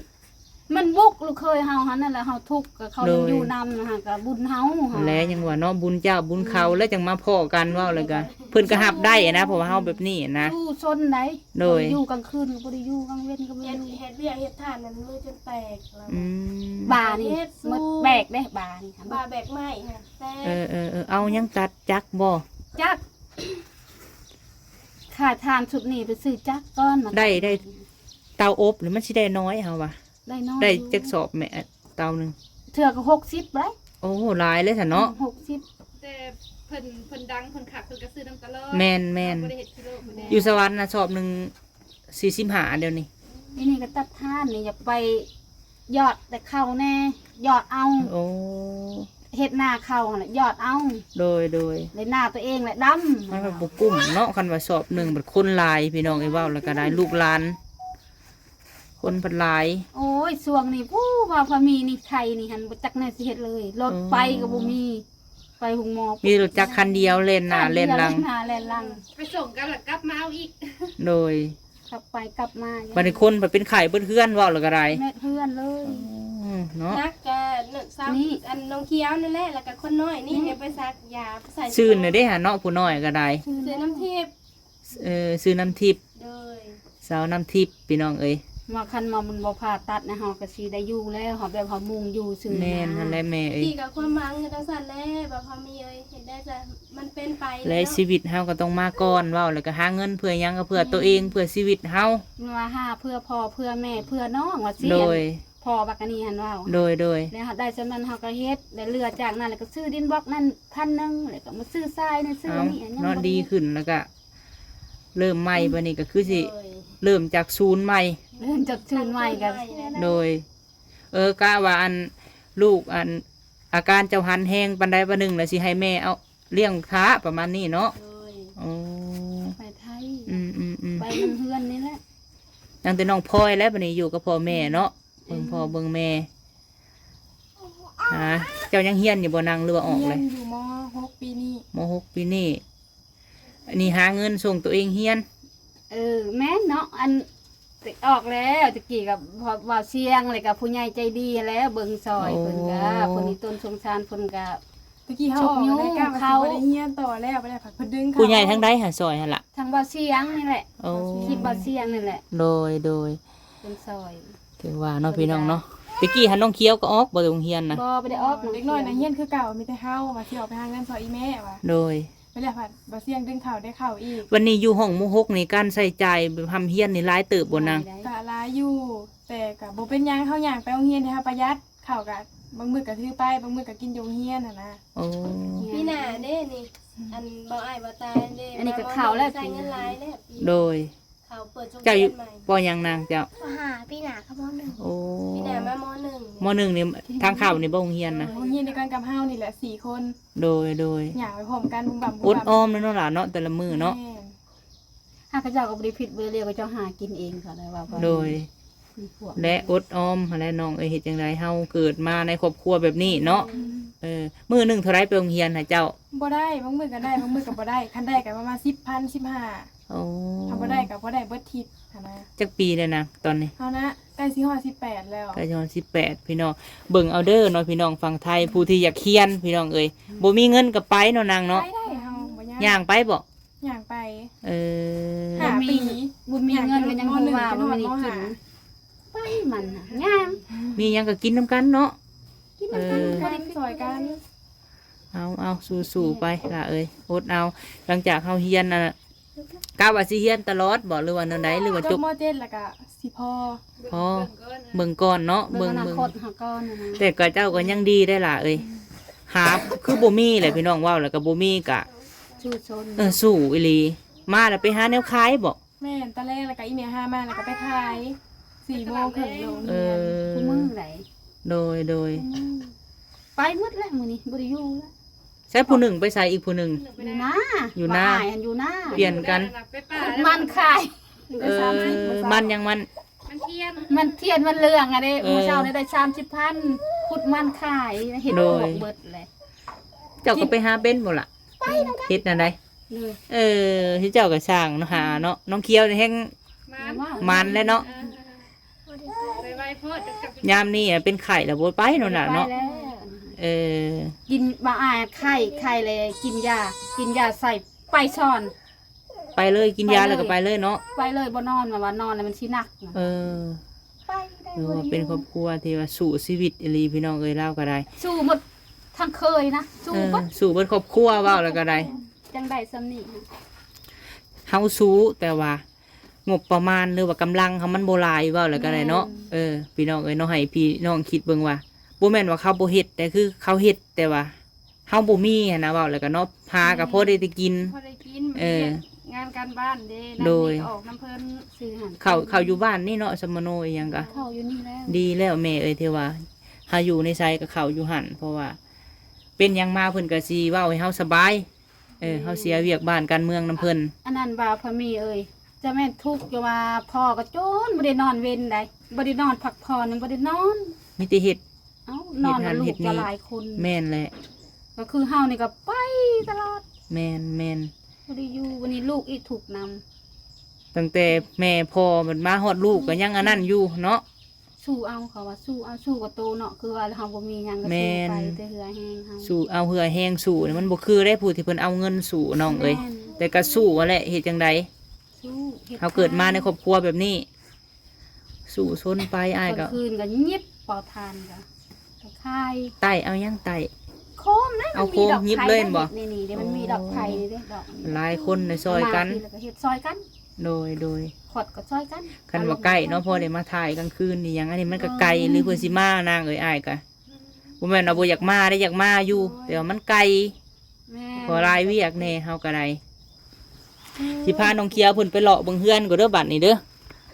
ມັນບຸກລູກເຂີຍເຮົາຫັ້ນ ນັ້ນແຫຼະ ເຮົາທຸກ ກໍເຂົາຍັງ ໂດຍ ຢູ່ນຳ ຫາກໍບຸນເຮົາ. ຫັ້ນແຫຼະ ຍັງວ່າເນາະ ບຸນເຈົ້າບຸນເຂົາ ອືມ ແລ້ວຈັ່ງມາພໍ້ກັນ. ເວົ້າແລ້ວກໍເພິ່ນກໍຮັບໄດ້ນະ ເພາະວ່າເຮົາແບບນີ້ນະ ຢູ່ຊົນໃດ. ໂດຍ ຢູ່ກາງຄືນກໍບໍ່ໄດ້ຢູ່ ກາງເວັນກໍບໍ່ໄດ້ຢູ່. ເຮັດວຽກເຮັດທ່ານນັ້ນມືຈົນແຕກ. ອືມ ບ່ານີ້ ເຮັດສູງ ໝົດແບກເດ້ ບ່ານີ້ ບ່າແບກໄມ້ຫັ້ນແຕກ. ເອີໆໆ ເອົາຫຍັງຕັດ ຈັກບໍ່? ຈັກ ຄ່າຖ່ານຊຸດນີ້ໄປຊື້ຈັກກ່ອນ. ໄດ້ ໄດ້ເຕົາອົບນີ້ມັນຊິໄດ້ໜ້ອຍ ເຮົາວ່າ ໄດ້ໜ້ອຍ ໄດ້ຈັກສອບແມ່ ເຕົາໜຶ່ງ? ເທື່ອກໍຫົກສິບໄດ໋. ໂອ້ ຫຼາຍເລີຍຊັ້ນເນາະ. ອືມ ຫົກສິບ ແຕ່ເພິ່ນ ເພິ່ນດັງ ເພິ່ນຄັກ ເພິ່ນກໍຊື້ນຳຕະຫຼອດ. ແມ່ນໆ ບໍ່ໄດ້ເຮັດກິໂລເພິ່ນແດ່. ຢູ່ສະຫວັນນະ ສອບໜຶ່ງສີ່ສິບຫ້າ ດຽວນີ້. ນີ້ ນີ້ກໍຕັດຖ່ານນີ້ ຢາກໄປຢອດແຕ່ເຂົ້າແດ່ ຢອດເອົາ. ໂອ້ ເຮັດນາເຂົ້າຫັ້ນແຫຼະ ຢອດເອົາ. ໂດຍໆ ແລະນາຕົວເອງແຫຼະດຳ. ມັນກໍບໍ່ກຸ້ມເນາະ ຄັນວ່າສອບໜຶ່ງ ບັດຄົນຫຼາຍ ພີ່ນ້ອງເອີຍ ເວົ້າແລ້ວກໍໄດ້ ລູກຫຼານ ຄົນພັດຫຼາຍ. ໂອ້ຍ ຊ່ວງນີ້ ຜູ້ວ່າພະມີນີ້ໄທນີ້ຫັ້ນ ບໍ່ຈັກແນວຊິເຮັດເລີຍ ລົດໄປກໍບໍ່ມີ. ໄປໂຮງໝໍ ມີລົດຈັກຄັນດຽວ ແລ່ນໜ້າແລ່ນຫຼັງ ແລ່ນໜ້າແລ່ນຫຼັງ ໄປສົ່ງກັນລະກັບມາເອົາອີກ. ໂດຍ ກັບໄປກັບມາ. ບັດນີ້ຄົນໄປເປັນໄຂ້ເບິດເຮືອນ ເວົ້າແລ້ວກໍໄດ້ ເບິດເຮືອນເລີຍ. ອືມ ເນາະ ໜັກກະ ນີ້ ອັນນ້ອງຂຽວນັ້ນແຫຼະ ແລ້ວກະຄົນນ້ອຍນີ້ ນີ້ ໄປສັກຢາ ໄປໃສ່ ຊື່ນແດ່ຫັ້ນເນາະ ຜູ້ນ້ອຍກໍໄດ້ ຊື່ນ ຊື່ນນ້ຳທິບ. ເອີ ຊື່ນນ້ຳທິບ. ໂດຍ ສາວນ້ຳທິບ ພີ່ນ້ອງເອີຍ. ວ່າຄັນວ່າມັນບໍ່ຜ່າຕັດນະ ເຮົາກໍຊິໄດ້ຢູ່ແລ້ວ ເຮົາແບບເຮົາມຸ່ງຢູ່ຊື່ນະ. ແມ່ນຫັ້ນແຫຼະແມ່ເອີຍ. ທີ່ກໍຄວາມຫວັງກໍຈັ່ງຊັ້ນແຫຼະ ບໍ່ພໍມີເອີຍ ເຮັດໄດ້ຊະ ມັນເປັນໄປແລ້ວເນາະ. ແລະຊີວິດເຮົາກໍຕ້ອງມາກ່ອນ ເວົ້າແລ້ວກໍຫາເງິນເພື່ອຫຍັງ ກໍເພື່ອໂຕເອງ ເພື່ອຊີວິດເຮົາ. ວ່າຫາເພື່ອພໍ່ເພື່ອແມ່ເພື່ອນ້ອງວ່າຊີ້. ໂດຍ ພໍ່ບັກອັນນີ້ຫັ້ນເວົ້າ. ໂດຍໆ ແລ້ວເຮົາໄດ້ສ່ຳນັ້ນເຮົາກໍເຮັດ ແລ້ວເຫຼືອຈາກນັ້ນແລ້ວກໍຊື້ດິນບລັອກນັ້ນພັນໜຶ່ງ ແລ້ວກໍມາຊື້ຊາຍນັ້ນຊື້ນີ້ ເອົາເນາະ ດີຂຶ້ນ ແລ້ວກໍ ເລີ່ມໃໝ່ ອືມ ບັດນີ້ກໍຄືຊິ ໂດຍ ເລີ່ມຈາກສູນໃໝ່ ເລີ່ມຈາກສູນໃໝ່ກັນ ໂດຍ ເອີ ກະວ່າອັນ ລູກອັນ ອາການເຈົ້າຫັນແຮງປານໃດ ປານໜຶ່ງ ແລ້ວຊິໃຫ້ແມ່ເອົາລ້ຽງຖ້າ ປະມານນີ້ເນາະ ໂດຍ ໂອ້ ໄປໄທ ອືມໆໆ ໄປນຳເຮືອນນີ້ແຫຼະ ຍັງແຕ່ນ້ອງພອຍແຫຼະ ບັດນີ້ຢູ່ກັບພໍ່ແມ່ເນາະ ອືມ ເບິ່ງພໍ່ເບິ່ງແມ່ ຫາ ເຈົ້າຍັງຮຽນຢູ່ບໍ່ນາງ ຫຼືວ່າອອກແລ້ວ? ຮຽນຢູ່ ມໍຫົກ ປີນີ້ ມໍຫົກ ປີນີ້ ອັນນີ້ຫາເງິນສົ່ງຕົວເອງຮຽນ ເອີ ແມ່ນເນາະ ອັນ ອອກແລ້ວ ແຕ່ກີ້ກໍເວົ້າສຽງ ແລ້ວກໍຜູ້ໃຫຍ່ໃຈດີຫັ້ນແຫຼະ ເບິ່ງຊ່ອຍ ໂອ້ ເພິ່ນກໍ ເພິ່ນອີຕົນສົງສານ ເພິ່ນກໍ ແຕ່ກີ້ເຮົາອອກແລ້ວ ກະວ່າຊິບໍ່ໄດ້ຮຽນຕໍ່ແລ້ວ ບັດນີ້ເພິ່ນດຶງເຂົ້າ ຜູ້ໃຫຍ່ທາງໃດຫາຊ່ອຍຫັ້ນລະ? ທາງເວົ້າສຽງນີ້ແຫຼະ ໂອ້ ຄລິບເວົ້າສຽງນີ້ແຫຼະ ໂດຍໆ ເພິ່ນຊ່ອຍ ຖືວ່າເນາະ ເພິ່ນກໍ ພີ່ນ້ອງເນາະ ແຕ່ກີ້ຫັ້ນນ້ອງຂຽວກໍອອກບໍ່ໂຮງຮຽນນະ? ບໍ່ ບໍ່ໄດ້ອອກ ເດັກນ້ອຍນະຮຽນຄືເກົ່າ ມີແຕ່ເຮົາວ່າຊິອອກໄປຫາເງິນຊ່ອຍອີ່ແມ່ວ່າ ໂດຍ ໄປແລ້ວພັດບໍ່ສຽງດຶງເຂົ້າໄດ້ເຂົ້າອີກ ວັນນີ້ຢູ່ຫ້ອງມໍຫົກນີ້ ການໃຊ້ຈ່າຍຮ່ຳຮຽນນີ້ຫຼາຍເຕີບບໍ່ນາງ? ຫຼາຍໄດ໋ ກະຫຼາຍຢູ່ ແຕ່ກະບໍ່ເປັນຫຍັງ ເຮົາຍ່າງໄປໂຮງຮຽນ ເຮົາປະຢັດ ເຂົ້າກະບາງມື້ກະຖືໄປ ບາງມື້ກະກິນຢູ່ໂຮງຮຽນຫັ້ນນະ ໂອ້ ປີໜ້າເດ້ນີ້ ອັນບໍ່ອ້າຍບໍ່ຕາເດ້ ອັນນີ້ກະເຂົ້າແລ້ວ ໃຊ້ເງິນຫຼາຍແລ້ວ ໂດຍ ເຂົາເປີດໂຮງຮຽນໃໝ່ ເຈົ້າຢູ່ ປໍຫຍັງນາງເຈົ້າ? ປໍຫ້າ ປີໜ້າກໍປໍໜຶ່ງ ໂອ້ ປີໜ້າມາປໍໜຶ່ງ ປໍໜຶ່ງນີ້ ທາງເຂົ້ານີ້ບໍໂຮງຮຽນນະ? ໂຮງຮຽນດຽວກັນກັບເຮົານີ້ແຫຼະ ສີ່ຄົນ ໂດຍໆ ຍ່າງໄປພ້ອມກັນ ບຸ້ມບັ້ມ ບຸ້ມບັ້ມ ອົດອອມແລ້ວເນາະຫຼານເນາະ ແຕ່ລະມື້ເນາະ ແມ່ນ ຫາ ເຂົາເຈົ້າກໍບໍ່ໄດ້ຜິດເບີດຽວ ເຂົາເຈົ້າຫາກິນເອງ ເຂົາໄດ້ວ່າ ໂດຍ ແລະອົດອອມຫັ້ນແຫຼະນ້ອງເອີຍ ເຮັດຈັ່ງໃດ ເຮົາເກີດມາໃນຄອບຄົວແບບນີ້ເນາະ ອືມ ເອີ ມື້ໜຶ່ງເທົ່າໃດໄປໂຮງຮຽນຫາເຈົ້າ? ບໍ່ໄດ້ ບາງມື້ກໍໄດ້ ບາງມື້ກໍບໍ່ໄດ້ ຄັນໄດ້ກໍປະມານສິບພັນ ສິບຫ້າ ໂອ້ ຄັນບໍ່ໄດ້ກໍບໍ່ໄດ້ເບິດທິດຫັ້ນນະ ຈັກປີແລ້ວນາງຕອນນີ້? ເຮົານະ ໃກ້ຊິຮອດສິບແປດແລ້ວ ໃກ້ຊິຮອດສິບແປດ ພີ່ນ້ອງ ເບິ່ງເອົາເດີເນາະ ພີ່ນ້ອງຝັ່ງໄທ ຜູ້ທີ່ຢາກຮຽນ ພີ່ນ້ອງເອີຍ ອືມ ບໍ່ມີເງິນກໍໄປເນາະນາງເນາະ ໄປໄດ້ ເຮົາບໍ່ຍາກ ຍ່າງໄປບໍ? ຍ່າງໄປ ເອີ ຫ້າປີ ບໍ່ມີເງິນກໍຍັງຮູ້ວ່າບໍ່ມີກິນ ໄປມັນຫາ ຍ່າງ ມີຫຍັງກໍກິນນຳກັນເນາະ ກິນນຳກັນ ເອີ ບໍ່ໄດ້ກິນຊ່ອຍກັນ ເອົາໆ ສູ້ໆ ໄປຫຼ້າເອີຍ ອົດເອົາ ຫຼັງຈາກເຮົາຮຽນນະ ກະວ່າຊິຮຽນຕະຫຼອດບໍ ຫຼືວ່າແນວໃດ ຫຼືວ່າຈົບ ຈົບ ມໍເຈັດ ແລ້ວກະຊິພໍ ພໍ ເບິ່ງກ່ອນເນາະ ເບິ່ງ ເບິ່ງອະນາຄົດເຮົາກ່ອນນະ ແຕ່ກະເຈົ້າກໍຍັງດີໄດ໋ຫຼ້າເອີຍ ຫາ ຄືບໍ່ມີແຫຼະ ພີ່ນ້ອງ ເວົ້າແລ້ວກໍບໍ່ມີກະ ສູ້ຊົນ ເອີ ສູ້ອີ່ຫຼີ ມາແລ້ວໄປຫາແນວຂາຍບໍ? ແມ່ນ ຕອນແລງແລ້ວກໍອີ່ແມ່ຫາມາ ແລ້ວກໍໄປຂາຍ ສີ່ໂມງເຄິ່ງລົງຮຽນ ເອີ ທຸກມື້ໃດ ໂດຍໆ ອືມ ໄປໝົດແລ້ວມື້ນີ້ ບໍ່ໄດ້ຢູ່ແລ້ວ ໃສຜູ້ໜຶ່ງໄປໃສ ອີກຜູ້ໜຶ່ງ ຢູ່ນາ ຢູ່ນາ ອ້າຍຫັ້ນຢູ່ນາ ປ່ຽນກັນ ຂຸດມັນຂາຍ ເອີ ມັນຫຍັງມັນ ມັນທຽນ ມັນທຽນມັນເຫຼືອງອະເດ້ ເອີ ມື້ເຊົ້ານີ້ໄດ້ສາມສິບພັນ ຂຸດມັນຂາຍ ເຮັດ ໂດຍ ອອກເບິດແຫຼະ ເຈົ້າກໍໄປຫາເປັນບໍ່ລະ? ໄປນຳກັນ ເຮັດແນວໃດ? ໂດຍ ເອີ ເຈົ້າກໍຊ່າງເນາະ ຫາເນາະ ນ້ອງຂຽວນີ້ແຮ່ງ ມັນ ມັນແຫຼະເນາະ ເອີ ໄວໆໂພດ ຍາມນີ້ເປັນໄຂ້ແລ້ວບໍ່ໄປໂນ່ນນະເນາະ ບໍ່ໄປແລ້ວ ເອີ ກິນບາອາຍໄຂ້ ໄຂ້ແລ້ວກິນຢາ ກິນຢາໃສ່ໄປສອນ ໄປເລີຍ ກິນຢາແລ້ວກໍໄປເລີຍເນາະ ໄປເລີຍ ບໍ່ນອນ ວ່ານອນແລ້ວມັນຊິໜັກ ເອີ ໄປໄດ້ ຖືວ່າເປັນຄອບຄົວທີ່ວ່າສູ້ຊີວິດອີ່ຫຼີພີ່ນ້ອງເອີຍ ລາວກໍໄດ້ ສູ້ໝົດທັງເຄີຍນະ ສູ້ເບິດ ເອີ ສູ້ເບິດຄອບຄົວ ເວົ້າແລ້ວກໍໄດ້ ຈັ່ງໄດ້ສ່ຳນີ້ ເຮົາສູ້ ແຕ່ວ່າງົບປະມານ ຫຼືວ່າກຳລັງເຮົາມັນບໍ່ຫຼາຍ ເວົ້າແລ້ວກໍໄດ້ເນາະ ແມ່ນ ເອີ ພີ່ນ້ອງເອີຍເນາະ ໃຫ້ພີ່ນ້ອງຄິດເບິ່ງວ່າ ບໍ່ແມ່ນວ່າເຂົາບໍ່ເຮັດ ແຕ່ຄືເຂົາເຮັດ ແຕ່ວ່າ ເຮົາບໍ່ມີຫັ້ນນະ ເວົ້າແລ້ວກໍເນາະ ຫາກໍພໍໄດ້ແຕ່ກິນ ພໍໄດ້ກິນ ເອີ ງານການບ້ານເດ້ ໂດຍ ອອກນຳເພິ່ນ ເຂົ້າ ເຂົ້າຢູ່ບ້ານນີ້ເນາະ ສະມະໂນອີ່ຫຍັງກໍ ເຂົ້າຢູ່ນີ້ແລ້ວ ດີແລ້ວແມ່ເອີຍ ທີ່ວ່າເຮົາຢູ່ໃນໃສກໍເຂົ້າຢູ່ຫັ້ນ ເພາະວ່າເປັນຫຍັງມາເພິ່ນກໍຊິເວົ້າໃຫ້ເຮົາສະບາຍ ເອີ ເຮົາເສຍວຽກບ້ານການເມືອງນຳເພິ່ນ ອັນນັ້ນວ່າພໍ່ມີເອີຍ ຈະແມ່ນທຸກ ຈະວ່າພໍ່ກໍຈົນ ບໍ່ໄດ້ນອນເວັນໃດ ບໍ່ໄດ້ນອນພັກຜ່ອນ ຍັງບໍ່ໄດ້ນອນ ມີແຕ່ເຮັດ ເອົ້າ ນອນນຳລູກກໍຫຼາຍຄົນ ແມ່ນແຫຼະ ກໍຄືເຮົານີ້ກໍໄປຕະຫຼອດ ແມ່ນໆ ບໍ່ໄດ້ຢູ່ ບັດນີ້ລູກອີກທຸກນຳ ຕັ້ງແຕ່ແມ່ພໍ່ບັດມາຮອດລູກກໍຍັງອັນນັ້ນຢູ່ເນາະ ສູ້ເອົາ ເຂົາວ່າສູ້ເອົາ ສູ້ກັບໂຕເນາະ ຄືວ່າເຮົາບໍ່ມີຫຍັງກໍສູ້ໄປ ແຕ່ເຫື່ອແຮງເຮົາ ສູ້ເອົາເຫື່ອແຮງສູ້ນີ້ ມັນບໍ່ຄືເດ້ ຜູ້ທີ່ເພິ່ນເອົາເງິນສູ້ນ້ອງເອີຍ ແຕ່ກໍສູ້ຫັ້ນແຫຼະ ເຮັດຈັ່ງໃດ ສູ້ ເຮົາເກີດມາໃນຄອບຄົວແບບນີ້ ສູ້ຊົນໄປ ອ້າຍກໍ ກາງຄືນກໍຫຍິບເປົາຖ່ານກໍ ກໍຂາຍ ໄຕ້ ເອົາຫຍັງໄຕ້ ໂຄມນະ ເອົາໂຄມຫຍິບເລີຍແມ່ນບໍ່ ນີ້ໆ ເດ ມັນມີດອກໄຜ່ນີ້ເດ້ ດອກນີ້ ຫຼາຍຄົນນະຊ່ອຍກັນ ເອົາມາພີ້ແລ້ວກໍເຮັດຊ່ອຍກັນ ໂດຍໆ ຂວດກໍຊ່ອຍກັນ ຄັນວ່າໃກ້ເນາະ ພໍໄດ້ມາຖ່າຍກາງຄືນອີ່ຫຍັງ ອັນນີ້ມັນກໍໄກ ເອີ ຫຼືເພິ່ນຊິມານາງເອີຍ ອ້າຍກໍ ບໍ່ແມ່ນວ່າບໍ່ຢາກມາເດ້ ຢາກມາຢູ່ ໂດຍ ແຕ່ວ່າມັນໄກ ແມ່ນ ເພາະຫຼາຍວຽກແດ່ ເຮົາກໍໄດ້ ຊິພານ້ອງຂຽວເພິ່ນໄປເລາະເບິ່ງເຮືອນກ່ອນເດີ ບັດນີ້ເດີ.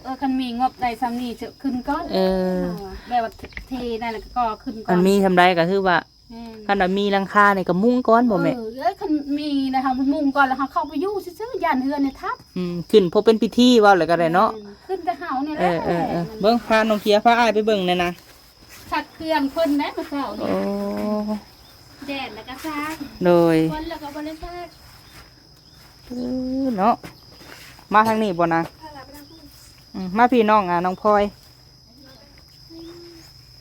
ເອີ ຄັນມີງົບໄດ້ຊ່ຳນີ້ ຈະຂຶ້ນກ່ອນ. ເອີ ເອີ ແບບວ່າເທນັ້ນແລ້ວກໍຂຶ້ນກ່ອນ. ຄັນມີຊ່ຳໃດກໍຄືວ່າ ແມ່ນ ຄັນວ່າມີຫຼັງຄານີ້ກໍມຸງກ່ອນບໍ່ແມ່? ເອີ ເອີ ຄັນມີແລ້ວເຮົາມຸງກ່ອນ ແລ້ວເຮົາເຂົ້າໄປຢູ່ຊື່ໆ ຢ້ານເຮືອນນີ້ທັບ. ອືມ ຂຶ້ນພໍເປັນພິທີເວົ້າແລ້ວກໍໄດ້ເນາະ. ແມ່ນ ຂຶ້ນແຕ່ເຮົານີ້ແຫຼະ. ເອີ ເອີ ເອີ ເບິ່ງ ພານ້ອງຂຽວ ພາອ້າຍໄປເບິ່ງແດ່ນະ. ຊັກເຄື່ອງເພິ່ນໄດ້ມື້ເຊົ້ານີ້. ໂອ້ ແດດແລ້ວກໍຊັກ ໂດຍ ຝົນແລ້ວກໍບໍ່ໄດ້ຊັກ. ເອີ ເນາະ ມາທາງນີ້ບໍ່ນາ? ອືມ ມາພີ່ນ້ອງ ອ່າ ນ້ອງພອຍ.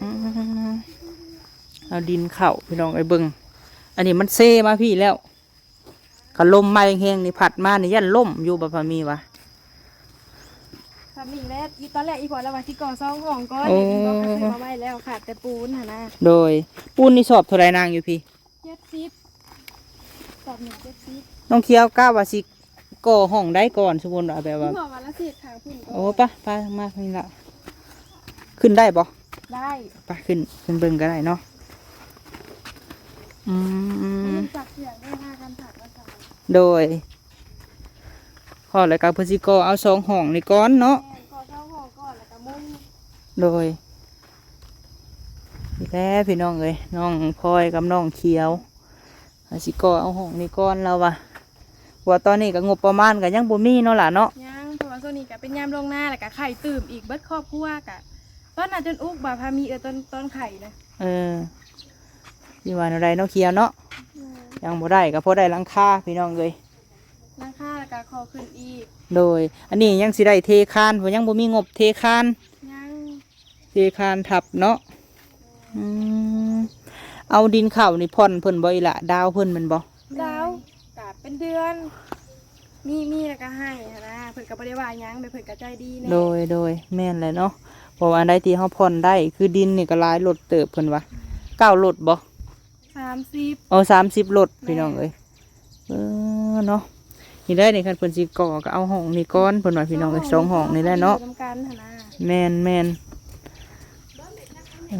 ອືມ ເອົາດິນເຂົ້າພີ່ນ້ອງເອີຍ ເບິ່ງ ອັນນີ້ມັນເຊມາພີ້ແລ້ວ. ຄັນລົມມາແຮງໆນີ້ ພັດມານີ້ຢ້ານລົ້ມຢູ່ບໍ່ ພາມີວ່າ. ຊ່ຳນີ້ແຫຼະ ອີ ຕອນແລກອີ່ພໍ່ລາວວ່າຊິກໍ່ສອງຫ້ອງກ່ອນ. ໂອ້ ເຫັນບໍ່ ກໍຊື້ມາໄວ້ແລ້ວ ຂາດແຕ່ປູນຫັ້ນນະ. ໂດຍ ປູນນີ້ສອບເທົ່າໃດນາງຢູ່ພີ້? ເຈັດສິບ ສອບໜຶ່ງເຈັດສິບ. ນ້ອງຂຽວກະວ່າຊິກໍ່ຫ້ອງໃດກ່ອນ ສົມມຸດວ່າແບບວ່າ ເພາະວ່າລະເສດທາງພຸ້ນກ່ອນ. ໂອ້ ປະ ປະ ມາທາງນີ້ລະ ຂຶ້ນໄດ້ບໍ່? ໄດ້ ປະ ຂຶ້ນ ຂຶ້ນເບິ່ງກໍໄດ້ເນາະ. ອືມ ມັນຈັກເທື່ອໄດ້ຫ້າພັນ ສາມພັນ. ໂດຍ ພໍແລ້ວກໍເພິ່ນຊິກໍ່ເອົາສອງຫ້ອງນີ້ກ່ອນເນາະ. ແມ່ນ ກໍ່ສອງຫ້ອງກ່ອນ ແລ້ວກໍມຸງ. ໂດຍ ນີ້ແຫຼະພີ່ນ້ອງເອີຍ ນ້ອງພອຍກັບນ້ອງຂຽວ ວ່າຊິກໍ່ເອົາຫ້ອງນີ້ກ່ອນລາວວ່າ. ເພາະວ່າຕອນນີ້ກໍງົບປະມານກໍຍັງບໍ່ມີເນາະຫຼ້າເນາະ. ຍັງ ເພາະວ່າຊ່ວງນີ້ກໍເປັນຍາມລົງນາ ແລ້ວກໍໄຂ້ຕື່ມອີກ ເບິດຄອບຄົວ. ກໍຕອນນັ້ນຈົນອຸກບໍ່ ພາມີ ເອີ ຕອນ ຕອນໄຂ້ນະ. ເອີ ຊິວ່າແນວໃດເນາະ ຂຽວເນາະ. ອືມ ຍັງບໍ່ໄດ້ ກໍພໍໄດ້ຫຼັງຄາພີ່ນ້ອງເອີຍ ຫຼັງຄາ ແລ້ວກໍຂໍຂຶ້ນອີກ. ໂດຍ ອັນນີ້ຍັງຊິໄດ້ເທຄານ ເພາະຍັງບໍ່ມີງົບເທຄານ. ຍັງ ເທຄານທັບເນາະ. ອືມ ເອົາດິນເຂົ້ານີ້ຜ່ອນເພິ່ນບໍ່ອີ່ຫຼ້າ? ດາວເພິ່ນແມ່ນບໍ່? ດາວ ກະເປັນເດືອນ ມີ ມີແລ້ວກະໃຫ້ຫັ້ນນະ. ເພິ່ນກະບໍ່ໄດ້ວ່າຫຍັງ ແບບເພິ່ນກະໃຈດີແດ່. ໂດຍ ໂດຍ ແມ່ນແຫຼະເນາະ ເພາະວ່າອັນໃດທີ່ເຮົາຜ່ອນໄດ້ ຄືດິນນີ້ກະຫຼາຍລົດເຕີບເພິ່ນວ່າ. ເກົ້າລົດບໍ່? ສາມສິບ ເອີ ສາມສິບລົດ ແມ່ນ ພີ່ນ້ອງເອີຍ. ເອີ ເນາະ ນີ້ແຫຼະນີ້ ຄັນເພິ່ນຊິກໍ່ກໍເອົາຫ້ອງນີ້ກ່ອນ ເພິ່ນວ່າພີ່ນ້ອງເອີຍ. ສອງຫ້ອງນີ້ແຫຼະເນາະ. ແມ່ນ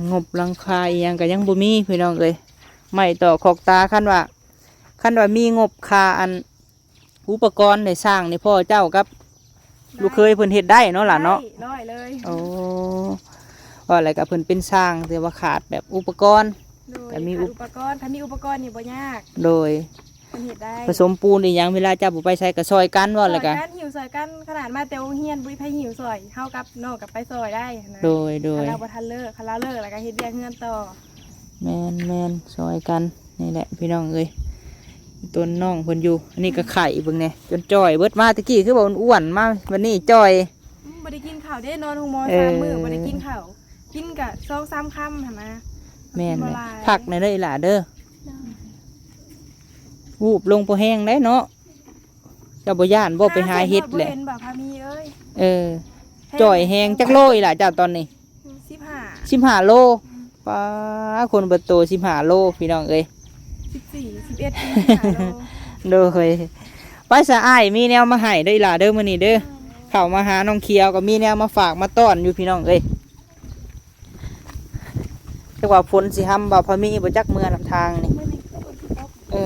ໆ ງົບຫຼັງຄາອີ່ຫຍັງກໍຍັງບໍ່ມີພີ່ນ້ອງເອີຍ. ໄມ້ຕໍ່ຂອກຕາ ຄັນວ່າ ຄັນວ່າມີງົບຄ່າອັນ ອຸປະກອນໃນຊ່າງນີ້ ພໍ່ເຈົ້າກັບລູກເຂີຍເພິ່ນເຮັດໄດ້ເນາະຫຼ້າເນາະ? ໄດ້ ຮ້ອຍເລີຍ. ໂອ້ ວ່າແລ້ວກໍເພິ່ນເປັນຊ່າງ ແຕ່ວ່າຂາດແບບອຸປະກອນ. ໂດຍ ກໍມີອຸປະກອນ ຖ້າມີອຸປະກອນນີ້ບໍ່ຍາກ. ໂດຍ ເພິ່ນເຮັດໄດ້ ປະສົມປູນອີ່ຫຍັງ ເວລາເຈົ້າບໍ່ໄປໃສກໍຊ່ອຍກັນ ວ່າແລ້ວກໍຊ່ອຍກັນ ຫິ້ວຊ່ອຍກັນ. ຂະໜາດມາແຕ່ໂຮງຮຽນບໍ່ມີໃຜຫິ້ວຊ່ອຍ ເຮົາກັບນ້ອງກໍໄປຊ່ອຍໄດ້ນະ. ໂດຍ ໂດຍ ຄັນລາວບໍ່ທັນເລີກ ຄັນລາວເລີກແລ້ວກໍເຮັດວຽກເຮືອນຕໍ່. ແມ່ນໆ ຊ່ອຍກັນ. ນີ້ແຫຼະພີ່ນ້ອງເອີຍ ຕົນນ້ອງເພິ່ນຢູ່. ອັນນີ້ກໍໄຂ້ເບິ່ງແດ່ ຈົນຈ່ອຍເບິດ. ມາແຕ່ກີ້ຄືວ່າອ້ວນໆ ມາບັດນີ້ຈ່ອຍ. ອືມ ບໍ່ໄດ້ກິນເຂົ້າເດ້ ນອນໂຮງໝໍ ເອີ ສາມມື້ບໍ່ໄດ້ກິນເຂົ້າ. ກິນກະສອງສາມຄຳຫັ້ນນະ. ແມ່ນ ກິນບໍ່ຫຼາຍ ພັກແດ່ເດີອີ່ຫຼ້າເດີ. ໂດຍ ວູບລົງພໍແຮງໄດ໋ເນາະ. ເຈົ້າບໍ່ຢ້ານບໍ່ໄປຫາເຫັດແຫຼະ? ບໍ່ເຫັນບໍ່ພາມີເອີຍ. ເອີ ແຮງ ຈ່ອຍແຮງ. ຈັກໂລອີ່ຫຼ້າເຈົ້າຕອນນີ້? ສິບຫ້າ ສິບຫ້າໂລ. ອືມ ປ້າ ຄົນເບິດໂຕ ສິບຫ້າໂລ ພີ່ນ້ອງເອີຍ. ສິບສີ່ ສິບເອັດ ສິບຫ້າໂລ. ໂດຍ ໄປສະອ້າຍ ມີແນວມາໃຫ້ເດີອີ່ຫຼ້າເດີ ມື້ນີ້ເດີ. ອືມ ເຂົ້າມາຫານ້ອງຂຽວກໍມີແນວມາຝາກມາຕ້ອນຢູ່ ພີ່ນ້ອງເອີຍ. ຈັກວ່າຝົນຊິຫ້ຳບໍ່ ພໍມີບໍ່ຈັກເມືອນຳທາງນີ້. ມື້ນີ້ຄືຝົນຊິຕົກ. ເອີ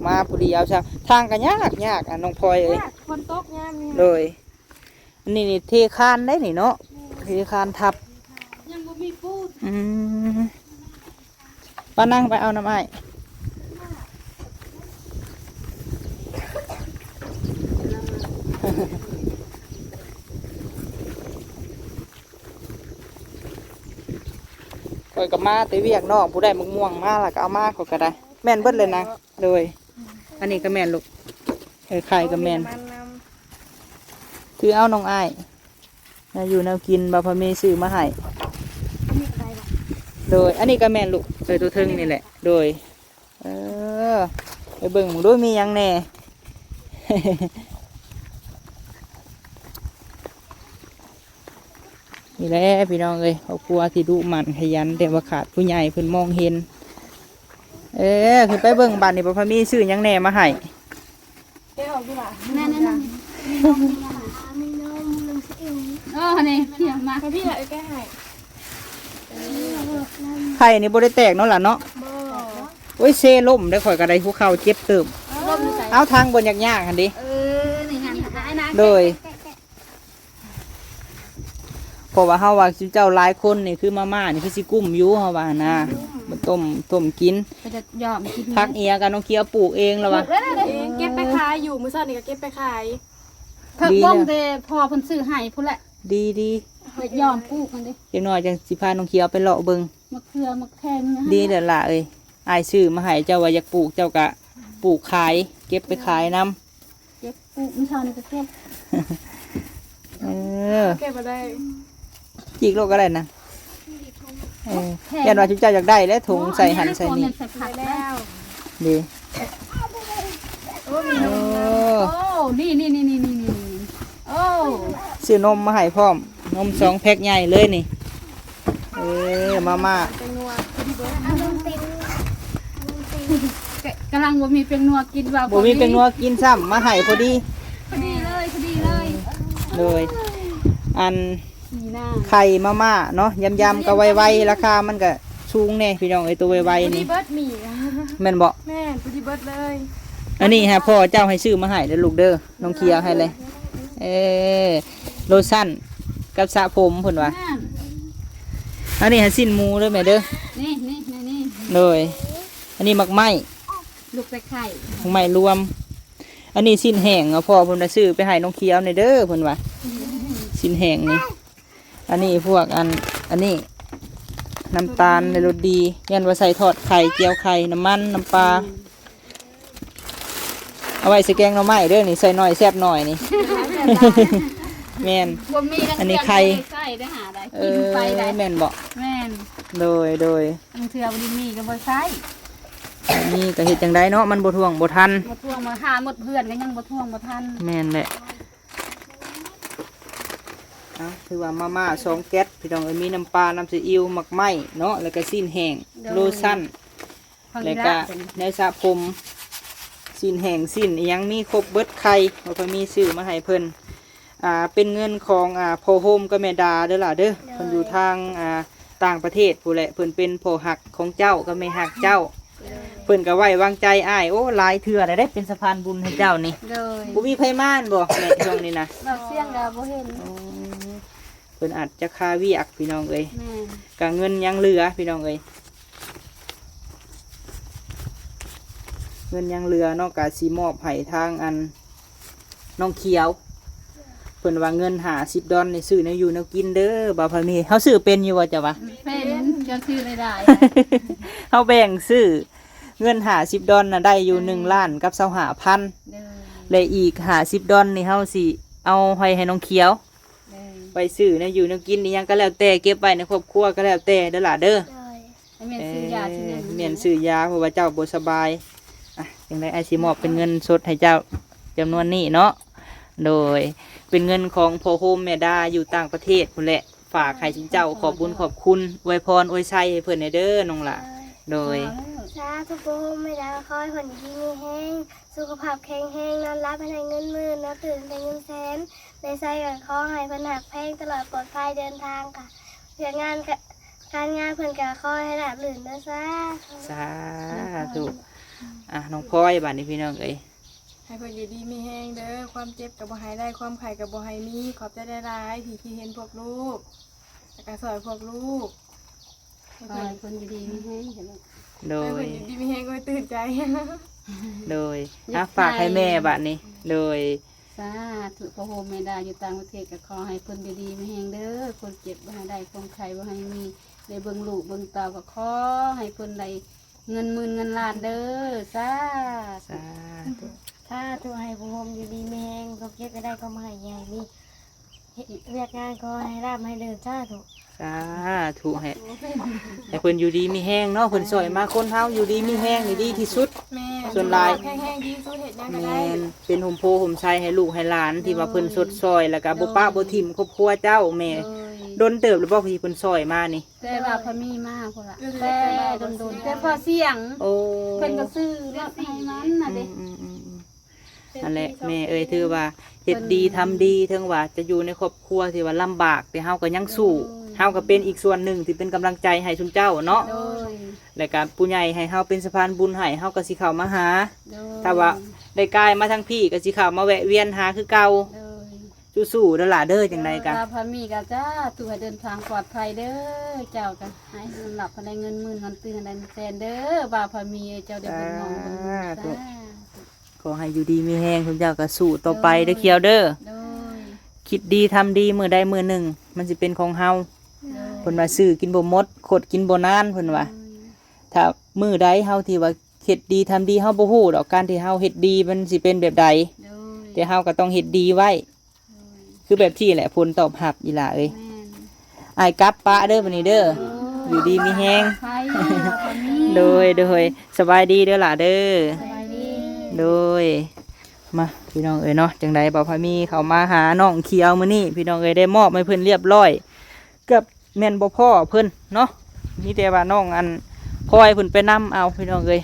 ມາຜູ້ດຽວຊະ ທາງກໍຍາກ ຍາກ ອ່ະ ນ້ອງພອຍເອີຍ. ຍາກ ຝົນຕົກຍາມນີ້. ໂດຍ ອັນນີ້ນີ້ເທຄານໄດ໋ນີ້ເນາະ. ແມ່ນ ເທຄານທັບ ຍັງບໍ່ມີປູນ. ອືມ ປານັ່ງໄປເອົານຳອ້າຍ. ຂ້ອຍກໍມາແຕ່ວຽກນອກ ຜູ້ໄດ້ໝາກມ່ວງມາລະກໍເອົາມາ ຂ້ອຍກໍໄດ້. ແມ່ນເບິດເລີຍນາງ. ໂດຍ ອັນນີ້ກໍແມ່ນລູກ. ເອີ ໄຂ່ກໍແມ່ນ. ຖືເອົານ້ອງອ້າຍ ແນວຢູ່ແນວກິນ ບ່າວພາມີຊື້ມາໃຫ້. ອັນນີ້ກໍໄດ້ບໍ່? ໂດຍ ອັນນີ້ກໍແມ່ນລູກ. ເອີ ຕົວເທິງນີ້ແຫຼະ. ໂດຍ ເອີ ໄປເບິ່ງເບິ່ງດູມີຫຍັງແດ່. ນີ້ແຫຼະພີ່ນ້ອງເອີຍ ຄອບຄົວທີ່ດຸໝັ່ນຂະຫຍັນ ແຕ່ວ່າຂາດຜູ້ໃຫຍ່ເພິ່ນມອງເຫັນ. ເອີ ຂຶ້ນໄປເບິ່ງບາດນີ້ ບ່າວພາມີຊື້ຫຍັງແດ່ມາໃຫ້. ແກະອອກຢູ່ລະ. ແມ່ນໆ ມີນົມ ມີນົມ ມີນົມ ມີນົມຊີອິ້ວ. ເອີ ນີ້ ມາ ໄຂ່ນີ້ບໍ່ໄດ້ແຕກເນາະຫຼານເນາະ? ບໍ່. ໂອ້ຍ ເຊລົ້ມໄດ້ ຂ້ອຍກໍໄດ້ຫົວເຂົ່າເຈັບເຕີບ. ລົ້ມຢູ່ໃສ? ເອົາ ທາງບ່ອນຍາກໆຫັ້ນເດ. ເອີ ໂດຍ ເພາະວ່າເຮົາວ່າເຈົ້າຫຼາຍຄົນນີ້ ຄືມາມ່ານີ້ຄືຊິກຸ້ມຢູ່ ເຮົາວ່ານະ ມາຕົ້ມ ຕົ້ມກິນ ກໍຈະຢອມກິນ ຜັກອີ່ຫຍັງກໍນ້ອງຂຽວປູກເອງລະວ່າ ເກັບໄປຂາຍຢູ່ ມື້ເຊົ້ານີ້ກໍເກັບໄປຂາຍ ເພິ່ນ ດີແລ້ວ ເບິ່ງແຕ່ພໍ່ເພິ່ນຊື້ໃຫ້ພຸ້ນແຫຼະ ດີໆ ຢອມປູກຫັ້ນເດ້ ຈັກໜ້ອຍຈັ່ງຊິພານ້ອງຂຽວໄປເລາະເບິ່ງ ໝາກເຂືອໝາກແຂ້ງ ດີແລ້ວຫຼ້າເອີຍ ອ້າຍຊື້ມາໃຫ້ ເຈົ້າວ່າຢາກປູກ ເຈົ້າກະປູກຂາຍ ເກັບໄປຂາຍນຳ ເກັບປູກມື້ເຊົ້ານີ້ກໍເກັບ ເອີ ເກັບບໍ່ໄດ້ ຈີກໂລດກໍໄດ້ນະ ເອີ ຢ້ານວ່າເຈົ້າຢາກໄດ້ແຫຼະ ຖົງໃສ່ຫັ້ນໃສ່ນີ້ ໃສ່ຜັກແລ້ວ ດີ ໂອ້ ນີ້ໆໆ ໂອ້ ຊື້ນົມມາໃຫ້ພ້ອມ ນົມສອງແພັກໃຫຍ່ເລີຍນີ້ ເອີ ມາມ່າ ແປ້ງນົວ ກະ ກຳລັງບໍ່ມີແປ້ງນົວກິນວ່າ ບໍ່ມີແປ້ງນົວກິນຊ້ຳ ມາໃຫ້ພໍດີ ພໍດີເລີຍ ພໍດີເລີຍ ໂດຍ ອັນ ນີ້ນະ ໄຂ່ມາມ່າເນາະ ຢຳໆກໍໄວໆ ລາຄາມັນກໍສູງແດ່ພີ່ນ້ອງເອີຍ ໂຕໄວໆນີ້ ພໍດີເບິດໝີ່ ແມ່ນບໍ່? ແມ່ນ ພໍດີເບິດເລີຍ ອັນນີ້ຫາພໍ່ເຈົ້າໃຫ້ຊື້ມາໃຫ້ເດີລູກເດີ ນ້ອງຂຽວໃຫ້ເລີຍ ເອີ ໂລຊັນກັບສະຜົມເພິ່ນວ່າ ອັນນີ້ຫາຊີ້ນໝູເດີແມ່ເດີ ນີ້ໆໆ ໂດຍ ອັນນີ້ໝາກໄມ້ ລູກຕະໄຄ ໝາກໄມ້ລວມ ອັນນີ້ຊີ້ນແຫ້ງ ເອົາ ພໍ່ເພິ່ນວ່າຊື້ໄປໃຫ້ນ້ອງຂຽວແດ່ເດີ ເພິ່ນວ່າ ຊີ້ນແຫ້ງນີ້ ອັນນີ້ພວກອັນ ອັນນີ້ ນ້ຳຕານໃນລົດດີ ຢ້ານວ່າໃສ່ທອດໄຂ່ ຈຽວໄຂ່ ນ້ຳມັນ ນ້ຳປາ ອືມ ເອົາໄວ້ໃສ່ແກງໜໍ່ໄມ້ເດີນີ້ ໃສ່ໜ້ອຍແຊບໜ້ອຍນີ້ ແມ່ນ ບໍ່ມີ ອັນນີ້ໄຂ່ ໃສ່ໄດ້ຫາໄດ້ ເອີ ກິນໄປໄດ້ ແມ່ນບໍ່? ແມ່ນ ໂດຍ ໂດຍ ບາງເທື່ອບໍ່ໄດ້ມີກໍບໍ່ໃຊ້ ມີກໍເຮັດຈັ່ງໃດເນາະ ມັນບໍ່ຖ້ວງບໍ່ທັນ ບໍ່ຖ້ວງບໍ່ ຫາໝົດເຮືອນກໍຍັງບໍ່ຖ້ວງບໍ່ທັນ ແມ່ນແຫຼະ ເອົ້າ ຖືວ່າມາມ່າສອງແກັດ ພີ່ນ້ອງເອີຍ ມີນ້ຳປາ ນ້ຳຊີອິ້ວ ໝາກໄມ້ເນາະ ແລ້ວກໍຊີ້ນແຫ້ງ ໂດຍ ໂລຊັນ ແລ້ວກໍແນວສະຜົມ ຊີ້ນແຫ້ງ ຊີ້ນອີ່ຫຍັງມີຄົບເບິດ ໄຂ່ ບໍ່ຄ່ອຍມີ ຊື້ມາໃຫ້ເພິ່ນ ອ່າ ເປັນເງິນຂອງ ອ່າ ພໍ່ໂຮມກັບແມ່ດາເດີຫຼ້າເດີ ໂດຍ ເພິ່ນຢູ່ທາງ ອ່າ ຕ່າງປະເທດພຸ້ນແຫຼະ ເພິ່ນເປັນພໍ່ຮັກຂອງເຈົ້າກັບແມ່ຮັກເຈົ້າ ໂດຍ ເພິ່ນກໍໄວ້ວາງໃຈອ້າຍ ໂອ້ ຫຼາຍເທື່ອແລ້ວເດ້ ເປັນສະພານບຸນໃຫ້ເຈົ້ານີ້ ໂດຍ ບໍ່ມີໃຜມາແມ່ນບໍ່ແມ່ ຊ່ວງນີ້ນະ ເວົ້າສຽງກໍບໍ່ເຫັນ ໂອ້ ເພິ່ນອາດຈະຄາວຽກ ພີ່ນ້ອງເອີຍ ແມ່ນ ກະເງິນຍັງເຫຼືອ ພີ່ນ້ອງເອີຍ ເງິນຍັງເຫຼືອເນາະ ກະຊິມອບໃຫ້ທາງອັນ ນ້ອງຂຽວ ເພິ່ນວ່າເງິນຫ້າສິບດອນນີ້ຊື້ແນວຢູ່ແນວກິນເດີ ບ່າວພາມີ ເຮົາຊື້ເປັນຢູ່ບໍ່ ເຈົ້າວ່າ? ເປັນ ເຈົ້າຊື້ຫຼາຍໆ ເຮົາແບ່ງຊື້ ເງິນຫ້າສິບດອນນະ ໄດ້ຢູ່ ໂດຍ ໜຶ່ງລ້ານກັບຊາວຫ້າພັນ ໂດຍ ແລະ ອີກຫ້າສິບດອນນີ້ ເຮົາຊິເອົາໃຫ້ ໃຫ້ນ້ອງຂຽວ ໂດຍ ໄວ້ຊື້ແນວຢູ່ແນວກິນ ອີ່ຫຍັງກໍແລ້ວແຕ່ ເກັບໄວ້ໃນຄອບຄົວກໍແລ້ວແຕ່ເດີຫຼ້າເດີ ໂດຍ ແມ່ນຊື້ຢາ ເອີ ຊື້ຫຍັງ ແມ່ນຊື້ຢາ ເພາະວ່າເຈົ້າບໍ່ສະບາຍ ອ່ະ ຈັ່ງໃດອ້າຍຊິມອບເປັນເງິນສົດໃຫ້ເຈົ້າຈຳນວນນີ້ເນາະ ໂດຍ ເປັນເງິນຂອງພໍ່ໂຮມແມ່ດາຢູ່ຕ່າງປະເທດພຸ້ນແຫຼະ ຝາກໃຫ້ເຈົ້າ ຂອບບຸນຂອບຄຸນ ອວຍພອນອວຍໄຊໃຫ້ເພິ່ນແດ່ເດີນ້ອງຫຼ້າ ໂດຍ ສາທຸ ພໍ່ໂຮມແມ່ດາ ຂໍໃຫ້ເພິ່ນຢູ່ດີມີແຮງ ສຸຂະພາບແຂງແຮງ ນອນຫຼັບໃຫ້ໄດ້ເງິນໝື່ນ ນອນຕື່ນໃຫ້ໄດ້ເງິນແສນ ໄດ້ໃຊ້ກໍຂໍໃຫ້ເພິ່ນຮັກແພງຕະຫຼອດ ປອດໄພເດີນທາງ ກະວຽກງານ ກະ ການງານເພິ່ນກໍຂໍໃຫ້ລາບລື່ນເດີ ສາທຸ ສາທຸ ອ່ະ ນ້ອງພອຍ ບາດນີ້ພີ່ນ້ອງເອີຍ ໃຫ້ເພິ່ນຢູ່ດີມີແຮງເດີ ຄວາມເຈັບກໍບໍ່ໃຫ້ໄດ້ ຄວາມໄຂ້ກໍບໍ່ໃຫ້ມີ ຂອບໃຈຫຼາຍໆ ທີ່ຄິດເຫັນພວກລູກ ແລ້ວກໍຊ່ອຍພວກລູກ ຂໍໃຫ້ເພິ່ນຢູ່ດີມີແຮງເດີ ໂດຍ ໃຫ້ເພິ່ນຢູ່ດີມີແຮງ ໂອ້ຍ ຕື່ນໃຈ ໂດຍ ອ່ະ ຝາກໃຫ້ແມ່ບາດນີ້ ໂດຍ ສາທຸ ພໍ່ໂຮມແມ່ດາຢູ່ຕ່າງປະເທດກໍຂໍໃຫ້ເພິ່ນຢູ່ດີມີແຮງເດີ ຄົນເຈັບບໍ່ໃຫ້ໄດ້ ຄົນໄຂ້ບໍ່ໃຫ້ມີ ໄດ້ເບິ່ງລູກເບິ່ງເຕົ້າກໍຂໍໃຫ້ເພິ່ນໄດ້ເງິນໝື່ນເງິນລ້ານເດີ ສາທຸ ສາທຸ ສາທຸ ໃຫ້ພໍ່ໂຮມຢູ່ດີມີແຮງ ຄວາມເຈັບຢ່າໄດ້ ຄວາມໄຂ້ຢ່າໃຫ້ມີ ເຮັດວຽກງານຂໍໃຫ້ລາບໃຫ້ເລີນ ສາທຸ ສາທຸ ໃຫ້ ໃຫ້ເພິ່ນຢູ່ດີມີແຮງເນາະ ເພິ່ນຊ່ອຍມາ ຄົນເຮົາຢູ່ດີມີແຮງນີ້ດີທີ່ສຸດ ແມ່ນ ສ່ວນຫຼາຍ ແຂງແຮງດີທີ່ສຸດ ເຮັດຫຍັງກໍໄດ້ ແມ່ນ ເປັນຮົ່ມໂພຮົ່ມໄຊໃຫ້ລູກໃຫ້ຫຼານ ທີ່ວ່າເພິ່ນ ໂດຍ ຊົດຊ່ອຍ ແລ້ວກໍບໍ່ປະ ໂດຍ ບໍ່ຖິ້ມຄອບຄົວເຈົ້າແມ່ ໂດຍ ດົນເຕີບແລ້ວບໍ່ທີ່ເພິ່ນຊ່ອຍມານີ້ ແຕ່ວ່າພະມີມາພຸ້ນລະ ແຕ່ດົນໆ ແຕ່ພໍສຽງ ໂອ້ ເພິ່ນກໍຊື້ລົດໃຫ້ມັນນະເດ້ ອືມໆໆ ນັ້ນແຫຼະແມ່ເອີຍ ຖືວ່າເຮັດດີທຳດີ ເຖິງວ່າຈະຢູ່ໃນຄອບຄົວທີ່ວ່າລຳບາກ ແຕ່ເຮົາກໍຍັງສູ້ ໂດຍ ເຮົາກໍເປັນອີກສ່ວນໜຶ່ງທີ່ເປັນກຳລັງໃຈໃຫ້ຊຸມເຈົ້າເນາະ ໂດຍ ແລ້ວກໍຜູ້ໃຫຍ່ໃຫ້ເຮົາເປັນສະພານບຸນໃຫ້ ເຮົາກໍຊິເຂົ້າມາຫາ ໂດຍ ຖ້າວ່າໄດ້ກາຍມາທາງພີ້ ກໍຊິເຂົ້າມາແວະວຽນຫາຄືເກົ່າ ໂດຍ ສູ້ໆເດີຫຼ້າເດີ. ຈັ່ງໃດກະ ເອີ ບ່າວພາມີກະສາທຸໃຫ້ເດີນທາງປອດໄພເດີ. ເຈົ້າກະໃຫ້ເງິນຫຼັບໃຫ້ໄດ້ເງິນໝື່ນ ເງິນຕື້ໃຫ້ໄດ້ເງິນແສນເດີ ບ່າວພາມີເອີຍ. ເຈົ້າໄດ້ເບິ່ງນ້ອງເບິ່ງ ສາທຸ ສາທຸ. ຂໍໃຫ້ຢູ່ດີມີແຮງ ຊຸມເຈົ້າກະສູ້ຕໍ່ໄປເດີ ໂດຍ ຂຽວເດີ. ໂດຍ ຄິດດີທຳດີ ມື້ໃດມື້ໜຶ່ງມັນຊິເປັນຂອງເຮົາ. ໂດຍ ເພິ່ນວ່າຊື້ກິນບໍ່ໝົດ ຄົດກິນບໍ່ນານ ເພິ່ນວ່າ. ໂດຍ ຖ້າມື້ໃດເຮົາທີ່ວ່າເຮັດດີທຳດີ ເຮົາບໍ່ຮູ້ດອກ ການທີ່ເຮົາເຮັດດີມັນຊິເປັນແບບໃດ. ໂດຍ ແຕ່ເຮົາກໍຕ້ອງເຮັດດີໄວ້. ໂດຍ ຄືແບບທີ່ແຫຼະ ຜົນຕອບຮັບອີ່ຫຼ້າເອີຍ. ແມ່ນ ອ້າຍກັບປະເດີບັດນີ້ເດີ. ໂດຍ ຢູ່ດີມີແຮງ. ໂດຍ ໂດຍ ສະບາຍດີເດີຫຼ້າເດີ. ສະບາຍດີ. ໂດຍ ມາພີ່ນ້ອງເອີຍເນາະ ຈັ່ງໃດບ່າວພາມີເຂົ້າມາຫານ້ອງຂຽວມື້ນີ້ ພີ່ນ້ອງເອີຍ ໄດ້ມອບໃຫ້ເພິ່ນລຽບຮ້ອຍ ເກືອບແມ່ນບໍ່ພໍ້ເພິ່ນເນາະ ມີແຕ່ວ່ານ້ອງອັນພອຍເພິ່ນໄປນຳເອົາ ພີ່ນ້ອງເອີຍ.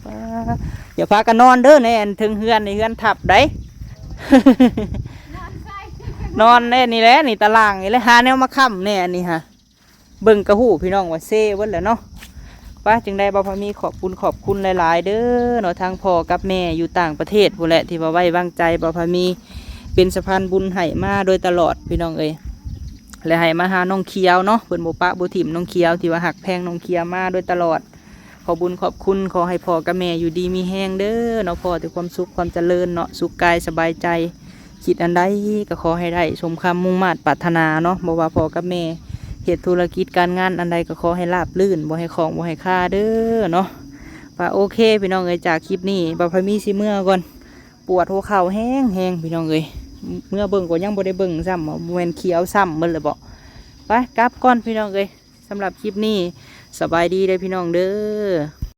ປາ ຢ່າພາກັນນອນເດີ ໃນອັນເທິງເຮືອນ ໃນເຮືອນທັບໃດ. ນອນແນ່ນີ້ແຫຼະ ນີ້ຕາລ່າງນີ້ແຫຼະ ຫາແນວມາຄ້ຳແນ່ອັນນີ້ຫາ. ເບິ່ງກະຮູ້ພີ່ນ້ອງວ່າເຊເບິດແຫຼະເນາະ. ປາ ຈັ່ງໃດບ່າວພາມີຂອບບຸນຂອບຄຸນຫຼາຍໆເດີເນາະ ທັງພໍ່ກັບແມ່ຢູ່ຕ່າງປະເທດພຸ້ນແຫຼະ ທີ່ວ່າໄວ້ວາງໃຈບ່າວພາມີເປັນສະພານບຸນໃຫ້ມາໂດຍຕະຫຼອດ ພີ່ນ້ອງເອີຍ. ແລະໃຫ້ມາຫານ້ອງຂຽວເນາະ ເພິ່ນບໍ່ປະບໍ່ຖິ້ມນ້ອງຂຽວ ທີ່ວ່າຮັກແພງນ້ອງຂຽວມາໂດຍຕະຫຼອດ. ຂໍບຸນຂອບຄຸນ ຂໍໃຫ້ພໍ່ກັບແມ່ຢູ່ດີມີແຮງເດີເນາະ ພໍແຕ່ຄວາມສຸກຄວາມຈະເລີນເນາະ ສຸກກາຍສະບາຍໃຈ. ຄິດອັນໃດກໍຂໍໃຫ້ໄດ້ສົມຄຳມຸ່ງມາດປາດຖະໜາເນາະ ບໍ່ວ່າພໍ່ກັບແມ່ເຮັດທຸລະກິດການງານອັນໃດກໍຂໍໃຫ້ລາບລື່ນ ບໍ່ໃຫ້ຂ້ອງບໍ່ໃຫ້ຄາເດີເນາະ. ວ່າໂອເຄພີ່ນ້ອງເອີຍ ຈາກຄລິບນີ້ບ່າວພາມີຊິເມືອກ່ອນ ປວດຫົວເຂົ່າແຮງໆ ພີ່ນ້ອງເອີຍ. ເມືອເບິ່ງກໍຍັງບໍ່ໄດ້ເບິ່ງຊ້ຳ ບໍ່ແມ່ນຂຽວຊ້ຳເບິດແລ້ວບໍ? ໄປກັບກ່ອນພີ່ນ້ອງເອີຍ. ສຳລັບຄລິບນີ້ ສະບາຍດີເດີພີ່ນ້ອງເດີ.